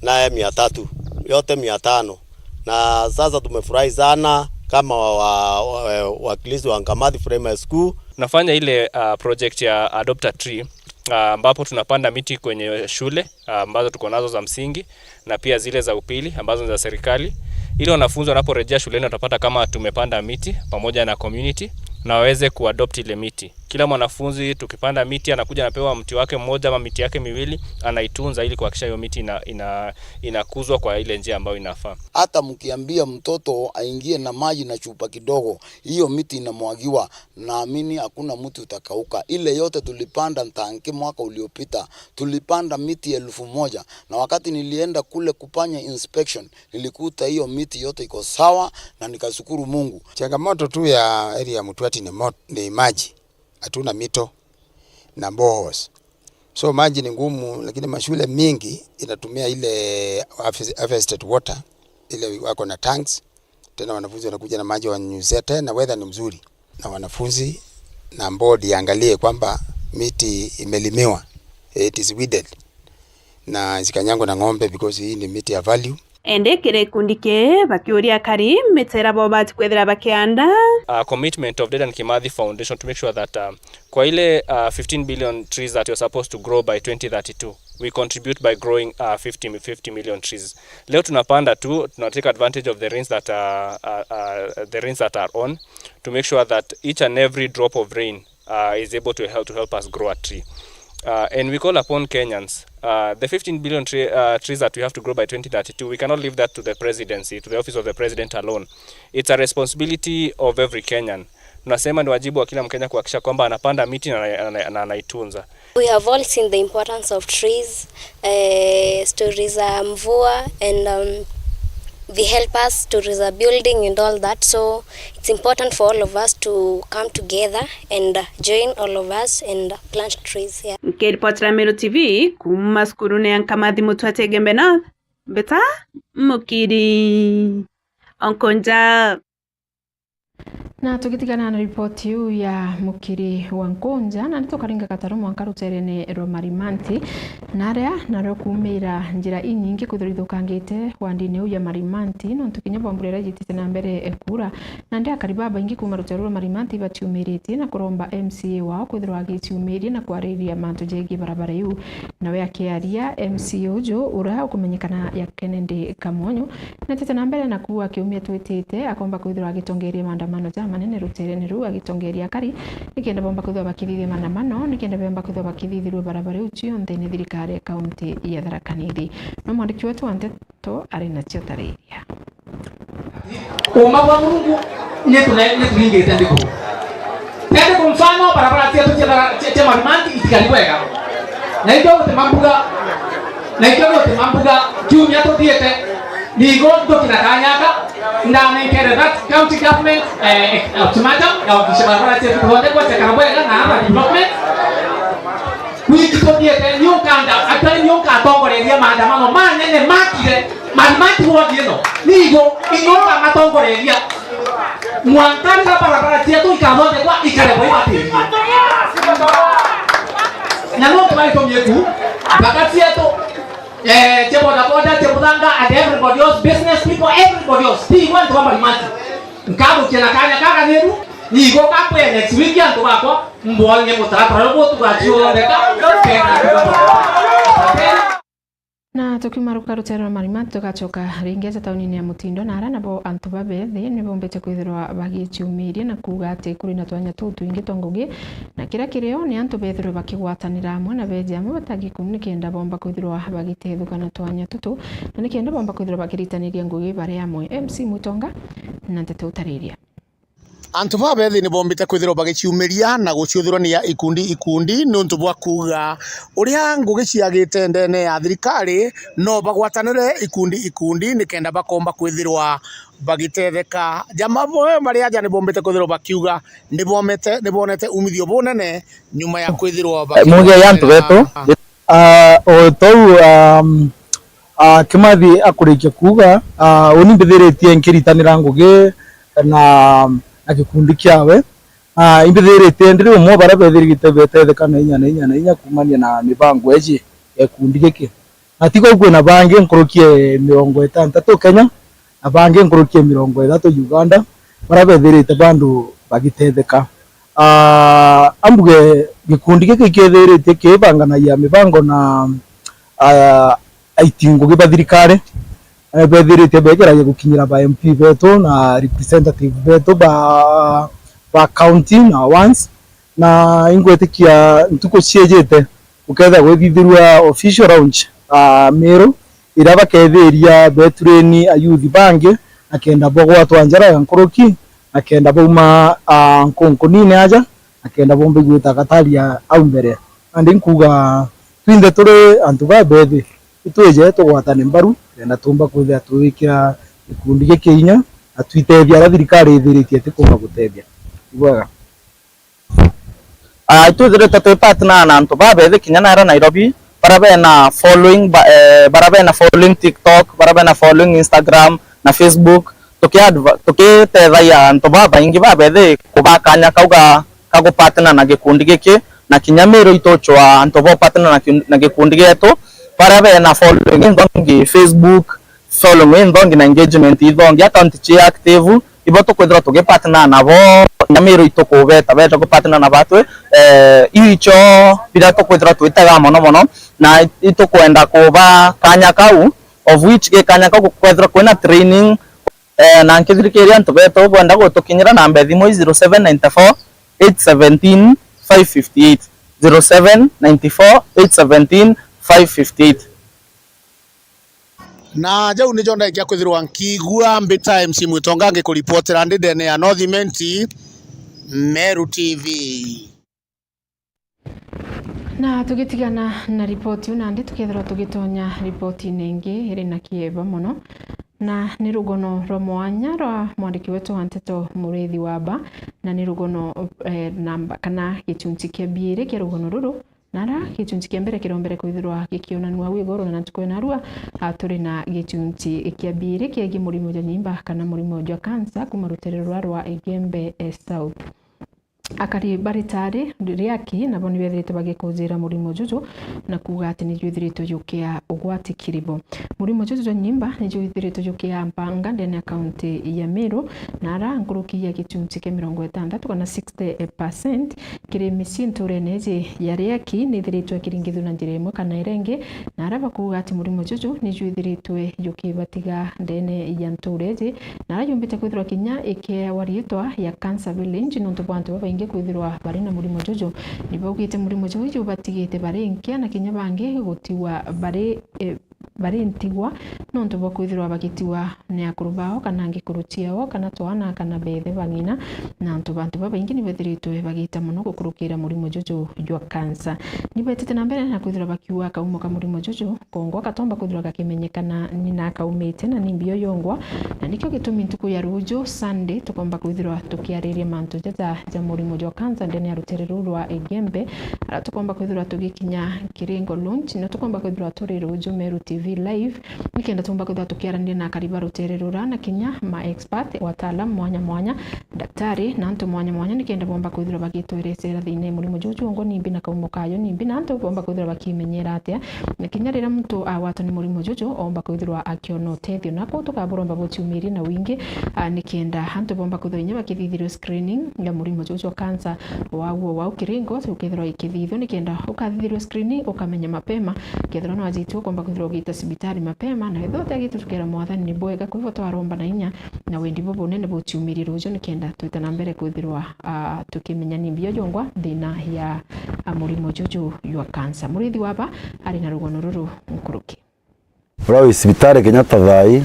naye mia tatu, yote mia tano. Na sasa tumefurahi sana kama wa, wa, wakilishi wa Nkamathi Primary School. Tunafanya ile, ah, project ya Adopt a Tree, ah, ambapo tunapanda miti kwenye shule, ah, ambazo tuko nazo za msingi na pia zile za upili ambazo ni za serikali, ili wanafunzi wanaporejea shuleni watapata kama tumepanda miti pamoja na community na waweze kuadopt ile miti. Kila mwanafunzi tukipanda miti anakuja anapewa mti wake mmoja ama miti yake miwili, anaitunza ili kuhakikisha hiyo miti ina-, ina-, inakuzwa kwa ile njia ambayo inafaa. Hata mkiambia mtoto aingie na maji na chupa kidogo, hiyo miti inamwagiwa, naamini hakuna mti utakauka. Ile yote tulipanda ntanki mwaka uliopita, tulipanda miti elfu moja, na wakati nilienda kule kufanya inspection, nilikuta hiyo miti yote iko sawa na nikashukuru Mungu. Changamoto tu ya area ya Mutuati ni mot-, ni maji. Hatuna mito na boreholes. So maji ni ngumu, lakini mashule mingi inatumia ile harvest-, harvested water, ile wako na tanks. Tena wanafunzi wanakuja na maji, wananyunyizia tena, weather ni mzuri. Na wanafunzi na board iangalie kwamba miti imelimiwa, it is weeded, na zikanyangwe na ng'ombe because hii ni miti ya value. Indi kiri gikundi kii, bakiuria akari miti iria bo bati kwithira bakianda. Uh, commitment of Dedan Kimathi Foundation to make sure that, uh, kwa ile, uh, fifteen billion trees that you're supposed to grow by twenty thirty-two, we contribute by growing, uh, fifty, fifty million trees. Leo tunapanda tu, tuna take advantage of the rains that are, are, are, the rains that are on, to make sure that each and every drop of rain, uh, is able to help, to help us grow a tree. Uh, and we call upon Kenyans, uh, the fifteen billion tree, uh, trees that we have to grow by twenty thirty-two, we cannot leave that to the presidency, to the office of the president alone. It's a responsibility of every Kenyan. Tunasema ni wajibu wa kila Mkenya kuhakikisha kwamba anapanda miti na, na, na, na anaitunza. We have all seen the importance of trees, eh, stories za mvua and, um, they help us to raise a building and all that. So it's important for all of us to come together and, uh, join all of us and plant trees, yeah. Nkiripotera Meru T V kuma cukurune ya Nkamathi Mutuate Igembe North, mbita Mukiri o Nkunja. Na tugitigana na ripoti iu ya Mukiri wa Nkunja, na ni tukaringa kataru mwanka ruterene rwa Marimanti, na aria nario kuumira njira inyingi kwithirwa ithukangite wandini iu ya Marimanti, nontu kinya bwa mbura iria ijitite na mbere kuura. Nandi akari babaingi kuuma rutere rwa Marimanti ibatiumiritie na kuromba M C A wao kwithirwa agiciumiria na kwariria mantu jegii barabara iu. Nawe akiaria, M C A uju uria ukumenyekana ya Kennedy Kamonyo, natete na mbere na kuuga kiumia twitite akomba kwithirwa agitongeria maandamano jamanene ruterene ruu, agitongeria akari nikenda bomba kwithirwa bakithithia maandamano, nikenda bomba kwithirwa bakithithirua barabara iu cionthe ni thirikari ya kaunti ya Tharaka Nithi. No mwandiki wetu wa nteto ari nacio tariria. Uuma bwa Murungu ni tune-, ni turingite ndiku. Tendi ku mfano barabara cietu cia Thara-, cia, cia Marimanti itikari bwega. Na ikio gutima mbuga, na ikio gutima mbuga, kiumia tuthiite, nigo ndukira kanyaka, ndanenkere that county government, eh, ultimatum, ya wakilisha barabara cietu kuthondekwa ciakara bwega na hapa development. Wiki tuthiete, ni ukanda, atari ni ukatongoreria maandamano manene makire, Malimati wodi ino, nigo, ni ukamatongoreria. Mwanka riria barabara cietu ikathondekwa, ikaremwa ibatithie. Na no tubaitwa mieku, mpaka cietu, eh, cia bodaboda, cia muthanga, and everybody else, business people, everybody else. Ti igwe antu ba Malimati. Nkabukia na kanya kaka niru, nigo kakwira next week antu bakwa, mbonye mutaratara ubu tugaciuthondeka, kenda antu bakwa. Na tukiuma ruka rutere rwa Malimati, tugacoka ringi aja taunini ya Mutindo, na ara nabo antu babethi ni bombite kwithirwa bagiciumiria na kuuga ati kuri na twanya tuu twingi twa ngugi, na kiria kirio ni antu bethirwe bakigwatanira amwe na beeji amwe batagikuni nikenda bomba kwithirwa bagitethuka na twanya tutu, na nikenda bomba kwithirwa bakiritaniria ngugi bari amwe. M C Mwitonga na nteto utariria. Antu babethi ni bombite kwithirwa bagiciumiria na guciuthurania ikundi ikundi niuntu bwa kuuga uria ngugi ciagite ndene ya thirikari no bagwatanire ikundi ikundi nikenda bakomba kwithirwa bagitetheka. Jama bamwe bari aja ni bombite kwithirwa bakiuga ni bomete, ni bonete umithio bunene nyuma ya kwithirwa baki- Muge ya antu betu. Ah, o tou, um, ah, Kimathi akurikia kuuga, ah, uni mbithiritie nkiritanira ngugi na, na gikundi kiawe. Ah, imbithiritie ndiri umwe baria bethirite betetheka na inya na inya na inya kuumania na mibango eji ya gikundi giki. Na tiga u kwina bangi nkuruki e mirongo itantatu Kenya, na bangi nkuruki e mirongo ithatu Uganda, baria bethirite bandu bagitetheka. Ah, ambuge gikundi giki kiethiritie kiibanganagia mibango na, ah, aiti ngugi ba thirikari, eh, bethiritie bekiragia gukinyira ba M P betu na representative betu ba, ba county na once. Na ingwitikia ntuku ciijite, gukethirwa gwithithirua official launch, ah, Meru, iria bakethiria betureni ayuthi bangi, na kenda bagwatwa njara ya nkuruki, na kenda bauma, ah, nkunkunine aja, na kenda bomba igwita gataria au mbere. Nandi nkuuga twinthe turi antu babethi, itwije tugwatane mbaru, kenda tumba kwithira tuwikira gikundi giki inya, na twitethia aria thirikari ithiritie itikumba gutethia. Ibwega. Ah, itwithirite twi partner na antu babethi kinya naria Nairobi, baria bena following, ba-, eh, baria bena following TikTok, baria bena following Instagram na Facebook, tuki adv-, tukitethagia antu babaingi babethi kuba kanya kau ga, ka gu partner na gikundi giki, na kinya Meru itucwaa antu bo partner na ki-, na gikundi gietu, baria bena following inthongi Facebook, following inthongi na engagement ithongi, account ci active, ibo tukwithirwa tugipartner nabo, na Meru itukubeta, beta gupartner na batwi, eh, iu icio biria tukwithirwa twitega mono mono, na itukwenda kuba kanya kau, of which gi kanya kau kwethirwa kwina training, eh, na nkithirikiria antu betu bwenda gutukinyira namba ya thimu i zero seven nine four eight seventeen five fifty eight, zero seven nine four eight seventeen five fifty eight. Na jau nijo ndaikia kwithirwa nkiigua mbita M C Mwitonga ngikuripotera ndi ndene ya North Imenti, Meru T V. Na tugitigana na ripoti iu, nandi tukethirwa tugitonya ripotine ingi iri na kieba mono, na ni rugono rwa mwanya rwa mwandiki wetu wa nteto Muriithi wa Mba, na ni rugono, eh, namba kana gichunchi kia biiri kia rugono ruru, na ara gichunchi kia mbere kirombere kwithirwa gikionanua wi iguru, na ntuku ya narua, ah, turi na gichunchi kia biiri kiegii murimo jwa nyimba kana murimo jwa cancer kuma rutere ruria rwa Igembe, eh, South. Akari ba ritari riaki nabo nibethirite bagikujira murimo juju na kuuga ati nijwithiritwe jukia ugwati kiri bo. Murimo juju jwa nyimba nijwithiritwe jukia mpanga ndene ya kaunti ya Meru, na ara nkuruki ya gichunchi kia mirongo itantatu kana sixty percent kiri micii nturene iji ya riaki nithiritwe ikiringithua na njira imwe kana iria ingi, na ara bakuuga ati murimo juju nijwithiritwe jukibatiga ndene ya ntura iji, na ara yumbite kwithirwa kinya ikeewa riitwa ya Cancer Village, nontu bwa antu babaingi kwithirwa bari na murimo juju. Nibaugite murimo juju jubatigite bari nkia, na kinya bangi gutigwa bari, eh, bari ntigwa nontu bwa kwithirwa bagitigwa ni akuru bao, kana ngikuru ciao, kana twana, kana beethe ba ng'ina, na antu, bantu babaingi ni bethiritwe bagiita mono gukurukira murimo juju jwa kansa. Ni beetite na mbere na kwithirwa bakiuga kaumo ka murimo juju, kongwa katomba kwithirwa gakimenyekana ni na kaumite na ni mbio yongwa, na nikio gitumi ntuku ya ruju, Sunday, tukomba kwithirwa tukiariria mantu jaja ja murimo jwa kansa ndene ya rutere ruu rwa Igembe, aria tukomba kwithirwa tugikinya Kiringo Lounge, na tukomba kwithirwa turi ruju Meru T V live, nikenda tumba kwithirwa tukiaraniria na akari ba rutere rura, na kinya ma expert, wataalamu mwanya mwanya, daktari, na antu mwanya mwanya, nikenda bomba kwithirwa bagitwerecera thiina ya murimo juju jongwa nimbi na kaumo kayo nimbi, na antu bomba kwithirwa bakimenyera atia, na kinya riria muntu agwatwa ni murimo juju, omba kwithirwa akiona utethio. Na kuu tukaburomba buciumirie na wingi, a, nikenda antu bomba kwithirwa inya bakithithirwe screening ya murimo juju jwa kansa, waguo wau kiringo ukethirwa ikithithwa, nikenda ukathithirwe screening ukamenya mapema. Kethirwa nwajitue, ukomba kwithirwa ugiita cibitari mapema, na wethirwa utiagite tukera Mwathani ni bwega. Kwa hivyo twaromba na inya na wendi bubunene buciumirie ruju, nikenda twite na mbere kwithirwa, ah, tukimenya ni mbio jongwa thiina ya, ah, murimo juju jwa kansa. Murithi waba ari na rugono ruru nkuruki. Uria wi cibitari Kenyatta thaa ii,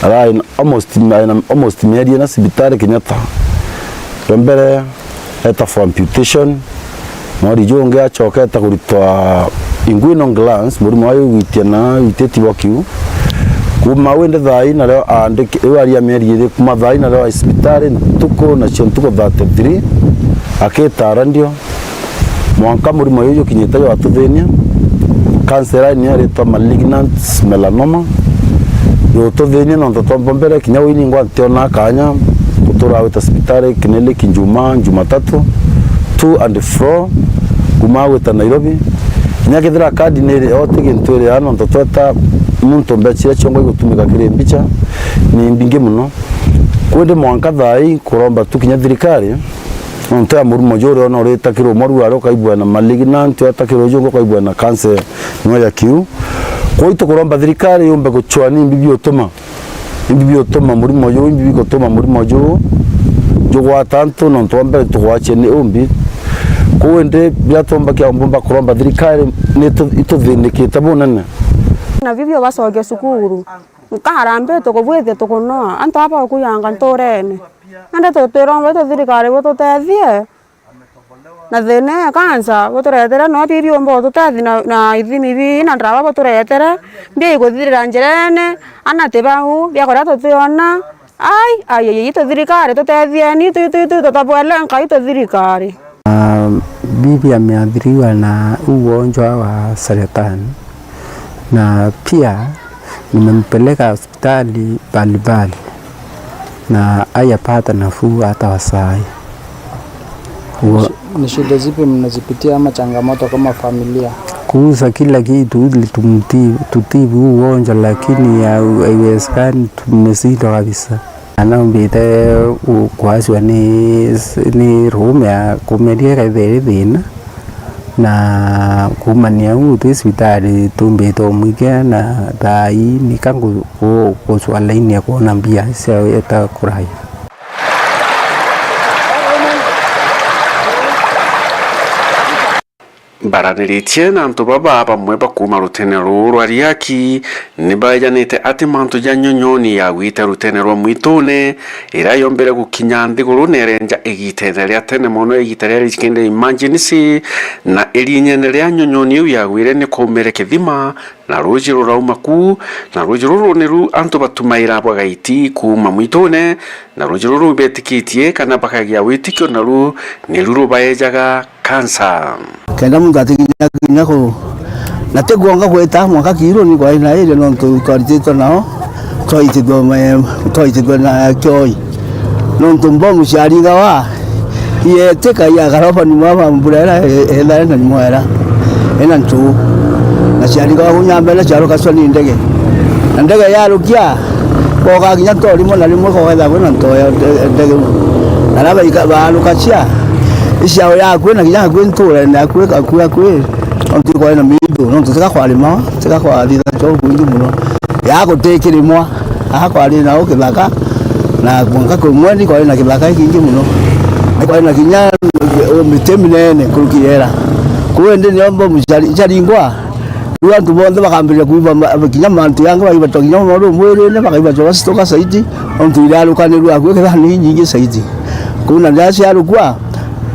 ara in almost, in almost mieri ina cibitari Kenyatta. Rwa mbere eta for amputation, mweri jungi acoka eta kuritwa inguinal glands, murimo wa gwitia na iteti bwa kiu. Kuma wende thaa ii nario aandiki, riu aria mieri iri, kuma thaa ii nario ai cibitari ntuku, nacio ntuku thirty-three, akitara ndio. Mwanka murimo uyu jukinyite jwatuthinia, cancer line niyo iritwa malignant melanoma. Jututhinia nontu twamba mbere kinya uu ningwa ntionaa kanya gutura gwita cibitari, clinic Njuma, Njumatatu, to and fro, kuma gwita Nairobi. Kinya kethira kadi ni iri, o ti gintu iri aa, nontu tweta muntu mbeca iria ciongwa igutumika kiri mbica ni mbingi mono. Kwindi mwanka thaa ii kuromba tu kinya thirikari, nontu ya murimo juria ona uritakirwo mwaru aria ukaigua na malignant, atakirwo jungi ukaigua na cancer nwe ya kiu. Kwou tukuromba thirikari yumbe gucua ni imbi biutuma, imbi biutuma murimo juu, imbi bigutuma murimo juu jugwata antu, nontu wa mbere tugwachie ni umbi. Kwou indi biria twomba kia mbumba kuromba thirikari ni tu-, ituthinikite bunene. Na bibio bacoke cukuru. Nkarambi tukubwithia tukunoa, antu aba bakuyanga nturene. Nandi tutwiromba tu thirikari bututethie na thina ya kansa, buturetere no bibi umba ututethi na, na ithimi bii na ndawa buturetere, mbia ikuthirira njirene, ana ti bau, bia kuria tutiona. Ai, ai, ai, itu thirikari tutethieni, tu, tu, tu, tutabwele nkai tu thirikari. Ah, bibi ameathiriwa na ugonjwa wa saratani. Na pia nimempeleka hospitali mbalimbali na hajapata nafuu hata wa saa hii. Ugo- Ni shida zipi mnazipitia ama changamoto kama familia? Kuuza kila kitu ili tumti-, tutibu huu ugonjwa, lakini ya-, haiwezekani, tumeshindwa kabisa. Anaumbite u-, kwacwa ni, ni ruume ya kumeria kethiri thina, na kuumania uu twi cibitari tumbite umwikia, na thaa ii nika ngu-, gu-, gucwa laini ya kwona mbia cia eta kurai. Mbaraniritie na antu baba bamwe ba kuuma rutene ruu rwa Riaki, ni baejanite ati mantu ja nyonyoni yagwite rutene rwa Mwitune, iria yombire gukinya nthiguru nerenja igitene ria tene mono, igita ria rikende emergency, na irinyene ria nyonyoni iu yagwire ni kwaumire kithima, na ruuji rurauma ku, na ruuji ruru niru antu batumaira bwa gaiti kuuma Mwitune, na ruuji ruru betikitie kana bakagia witikio, naru niru rubaejaga kansa. Kenda muntu atikinya kinya ku, na ti kwonga gwita mwanka kiiru ni kwaina irio nontu twarititwe nao, twaitithua me-, twaitithua na kioi. Nontu mbomu ciaringawa, ietika ya garofa nyuma wa mbura ira e-, ethae na nyuma era, ena ntu. Na ciaringawa kunya mbere ciarukacwa ni ndege. Na ndege yarukia, koga kinya to rimwe na rimwe kogetha kwina nto ya nde-, ndege. Na raba ika-, barukacia, Iciao yaku na kinya akui nturene akui, akui, akui. Nontu ikwari na miithu, nontu tika kwarima, tika kwathitha choo kwingi mono. Ya gutikirimwa, aha kwari na u kithaka, na mwanka kwi mwendi kwari na kithaka ikingi mono. Kwari na kinya u miti minene nkuruki yera. Kuu indi nio mbomu ciari-, ciaringwa, Riu antu bonthe bakambiriria kuiba ma-, kinya mantu yangi baibatwa kinya mono riu mwirine, bakaibatwa bacituka saiti, nontu irarukanirua akui kethira ni inyingi saiti. Kuu na riria ciarukua,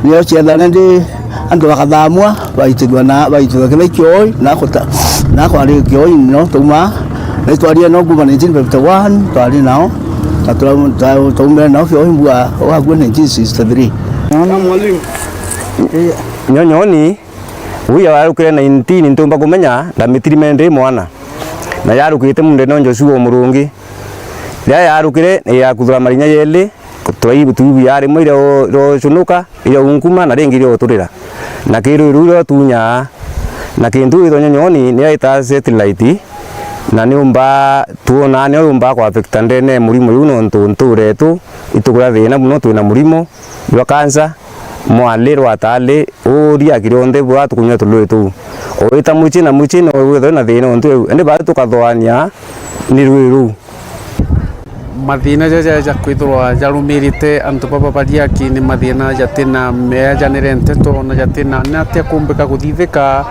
nio ciethane ndi antu bakathamua, baitithua na, baitithua kethira i kioi, na kuta-, na kwari kioi no tuma, na itwarie no kuma nineteen fifty-one, twari nao, na tura-, twa-, twaumire nao kioi mbua wakua nineteen sixty-three. Nyonyoni, Uu yarukire nineteen ntiumba kumenya, ndamitiri me ndi mwana. Na yarukite mundene o Joshua o Murungi. Riria yarukire, yakuthura marinya yeli, turai-, tuibu ya rimwe iria u-, iria ucunuka, iria unkuma, na ringi iria uturira. Na kirui ruu iria utunyaa. Na kintu gitwa nyonyoni, niyo itaa satellite, na niumba, tuonaa niyo yumba ku affect ndene murimo juu nontu nturetu, itukuria thina muno, twina murimo. Jwa kansa, mwali rwatali, uria kiri onthe bwa tukunywa tului tuu. Owita mucii na mucii no withwe na thina ontu eu. Indi bari tukathoania ni rui ruu. Mathina jaja ja kwithirwa jarumirite antu baba bariaki ni mathina jatina meajanire nteto na jatina ni atia kumbika kuthithika,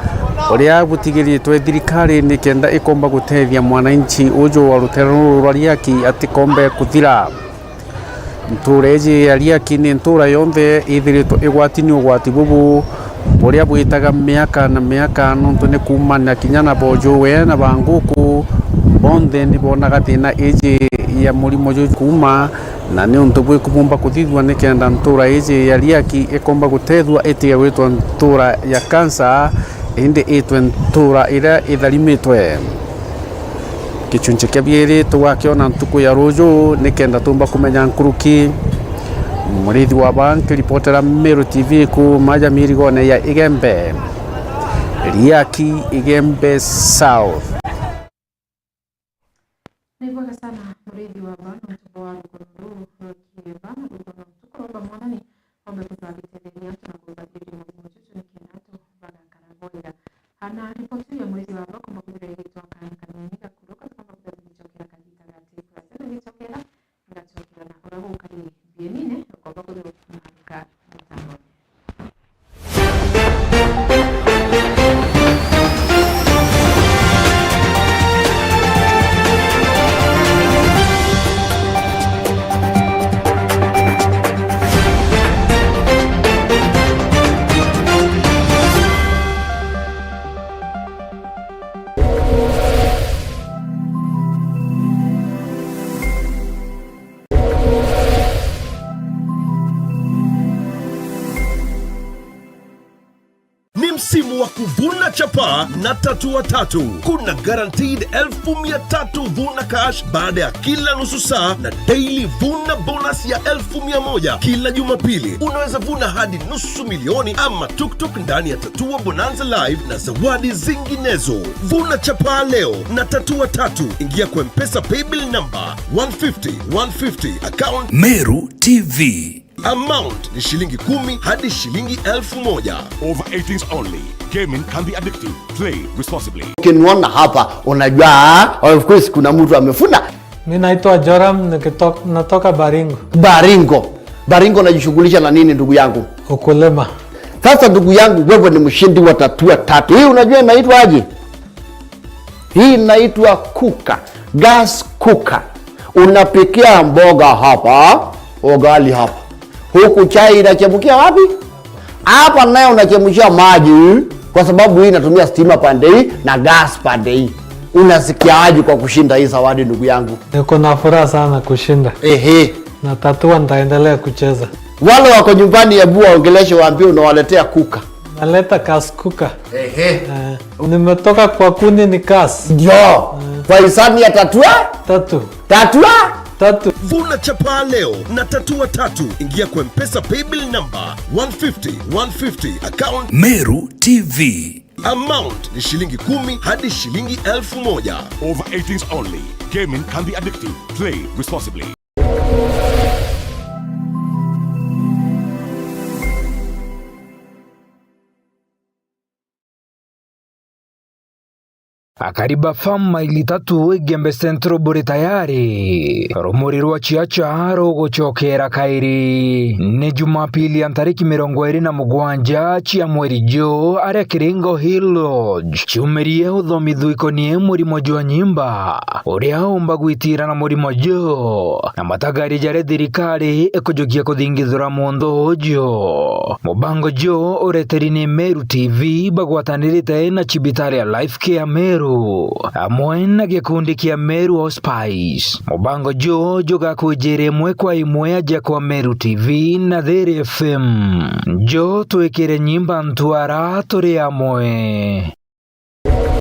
uria butigiritwe thirikari ni kenda ikomba gutethia mwananchi uju wa rutere ruru rwa riaki atikombe kuthira. Ntuura iji ya Riaki ni ntuura yonthe ithiritwe igwati ni ugwati bubu buria bwitaga miaka na miaka, nontu ni kuumania kinya na bojuwe na banguku bonthe ni bonaga thina iji ya murimo juju kuuma, na ni untu bwiku bumba kuthithua nikenda ntuura iji ya Riaki ikomba gutethua itige gwitwa ntuura ya kansa, indi itwe ntuura iria itharimitwe. Gichunchi kia biiri tugakiona ntuku ya ruju nikenda tumba kumenya nkuruki. Murithi wa ba nkiripotera Meru T V kuuma ja mirigone ya Igembe. Riaki, Igembe South. Ni bwega sana murithi wa ba nontu bwa rugono ruu rwekie ba na rugono tukuromba Mwathani ombe kutwagitetheria na kuthariria murimo juju nikenda tubagakara bwega. Ana ripoti ya murithi wa ba komba kuthira igitwa kaani kanini gakuruka tukomba kuthira tugicokera kagita gati kurasa tugicokera. Ngacokera na uria gukari bienine, ukomba kuthira ukimaruka mutambone. Ni msimu wa kuvuna chapa na Tatua Tatu. Kuna guaranteed elfu mia tatu vuna cash baada ya kila nusu saa na daily vuna bonus ya elfu mia moja kila Jumapili. Unaweza vuna hadi nusu milioni ama tuktuk ndani ya Tatua Bonanza Live na zawadi zinginezo. Vuna chapa leo na Tatua Tatu. Ingia kwa M-Pesa paybill number one fifty, one fifty, account Meru T V. Amount ni shilingi kumi hadi shilingi elfu moja. Over eighteens only. Gaming can be addictive. Play responsibly. Ukiniona hapa, unajua, of course, kuna mtu amefuna. Mi naitwa Joram, nikito-, natoka Baringo. Baringo. Baringo unajishughulisha na nini, ndugu yangu? Ukulima. Sasa, ndugu yangu, wewe ni mshindi wa Tatua Tatu. Hii unajua inaitwa aje? Hii inaitwa cooker, gas cooker. Unapikia mboga hapa, ugali hapa. Huku chai inachemkia wapi? Hapa naye unachemshia maji, kwa sababu hii inatumia stima pande hii na gas pande hii. Unasikiaje kwa kushinda hii zawadi, ndugu yangu? Niko na furaha sana kushinda. Ehe. Na Tatua nitaendelea kucheza. Wale wako nyumbani, hebu waongeleshe, waambie unawaletea cooker. Naleta gas cooker. Ehe. Eh, nimetoka kwa kuni ni gas. Ndio. Eh. Kwa hisani ya Tatua? Tatu. Tatua? Tatu. Vuna chapa leo na Tatua Tatu. Ingia kwa M-Pesa paybill number one fifty, one fifty, account Meru T V. Amount ni shilingi kumi hadi shilingi elfu moja. Over eighteens only. Gaming can be addictive. Play responsibly. Akari ba Farm Maili Tatu Igembe Central buri tayari. Rumuri rwa ciaca rugucokera kairi. Ni Jumapili ya ntariki mirongo iri na mugwanja cia mweri juu aria Kiringo Hill Lodge ciumirie uthomithua ikonie murimo jwa nyimba, uria umba gwitira na murimo juu, na matagari jaria thirikari ikujukia kuthingithura muntu uju. Mubango juu ureteri ni Meru T V bagwatanirite na cibitari ya Life Care Meru amwe na gikundi kia Meru Hospice. Mubango juu jugakwijira imwe kwa imwe aja kwa Meru T V na Thiri F M. Juu twikire nyimba ntwara turi amwe.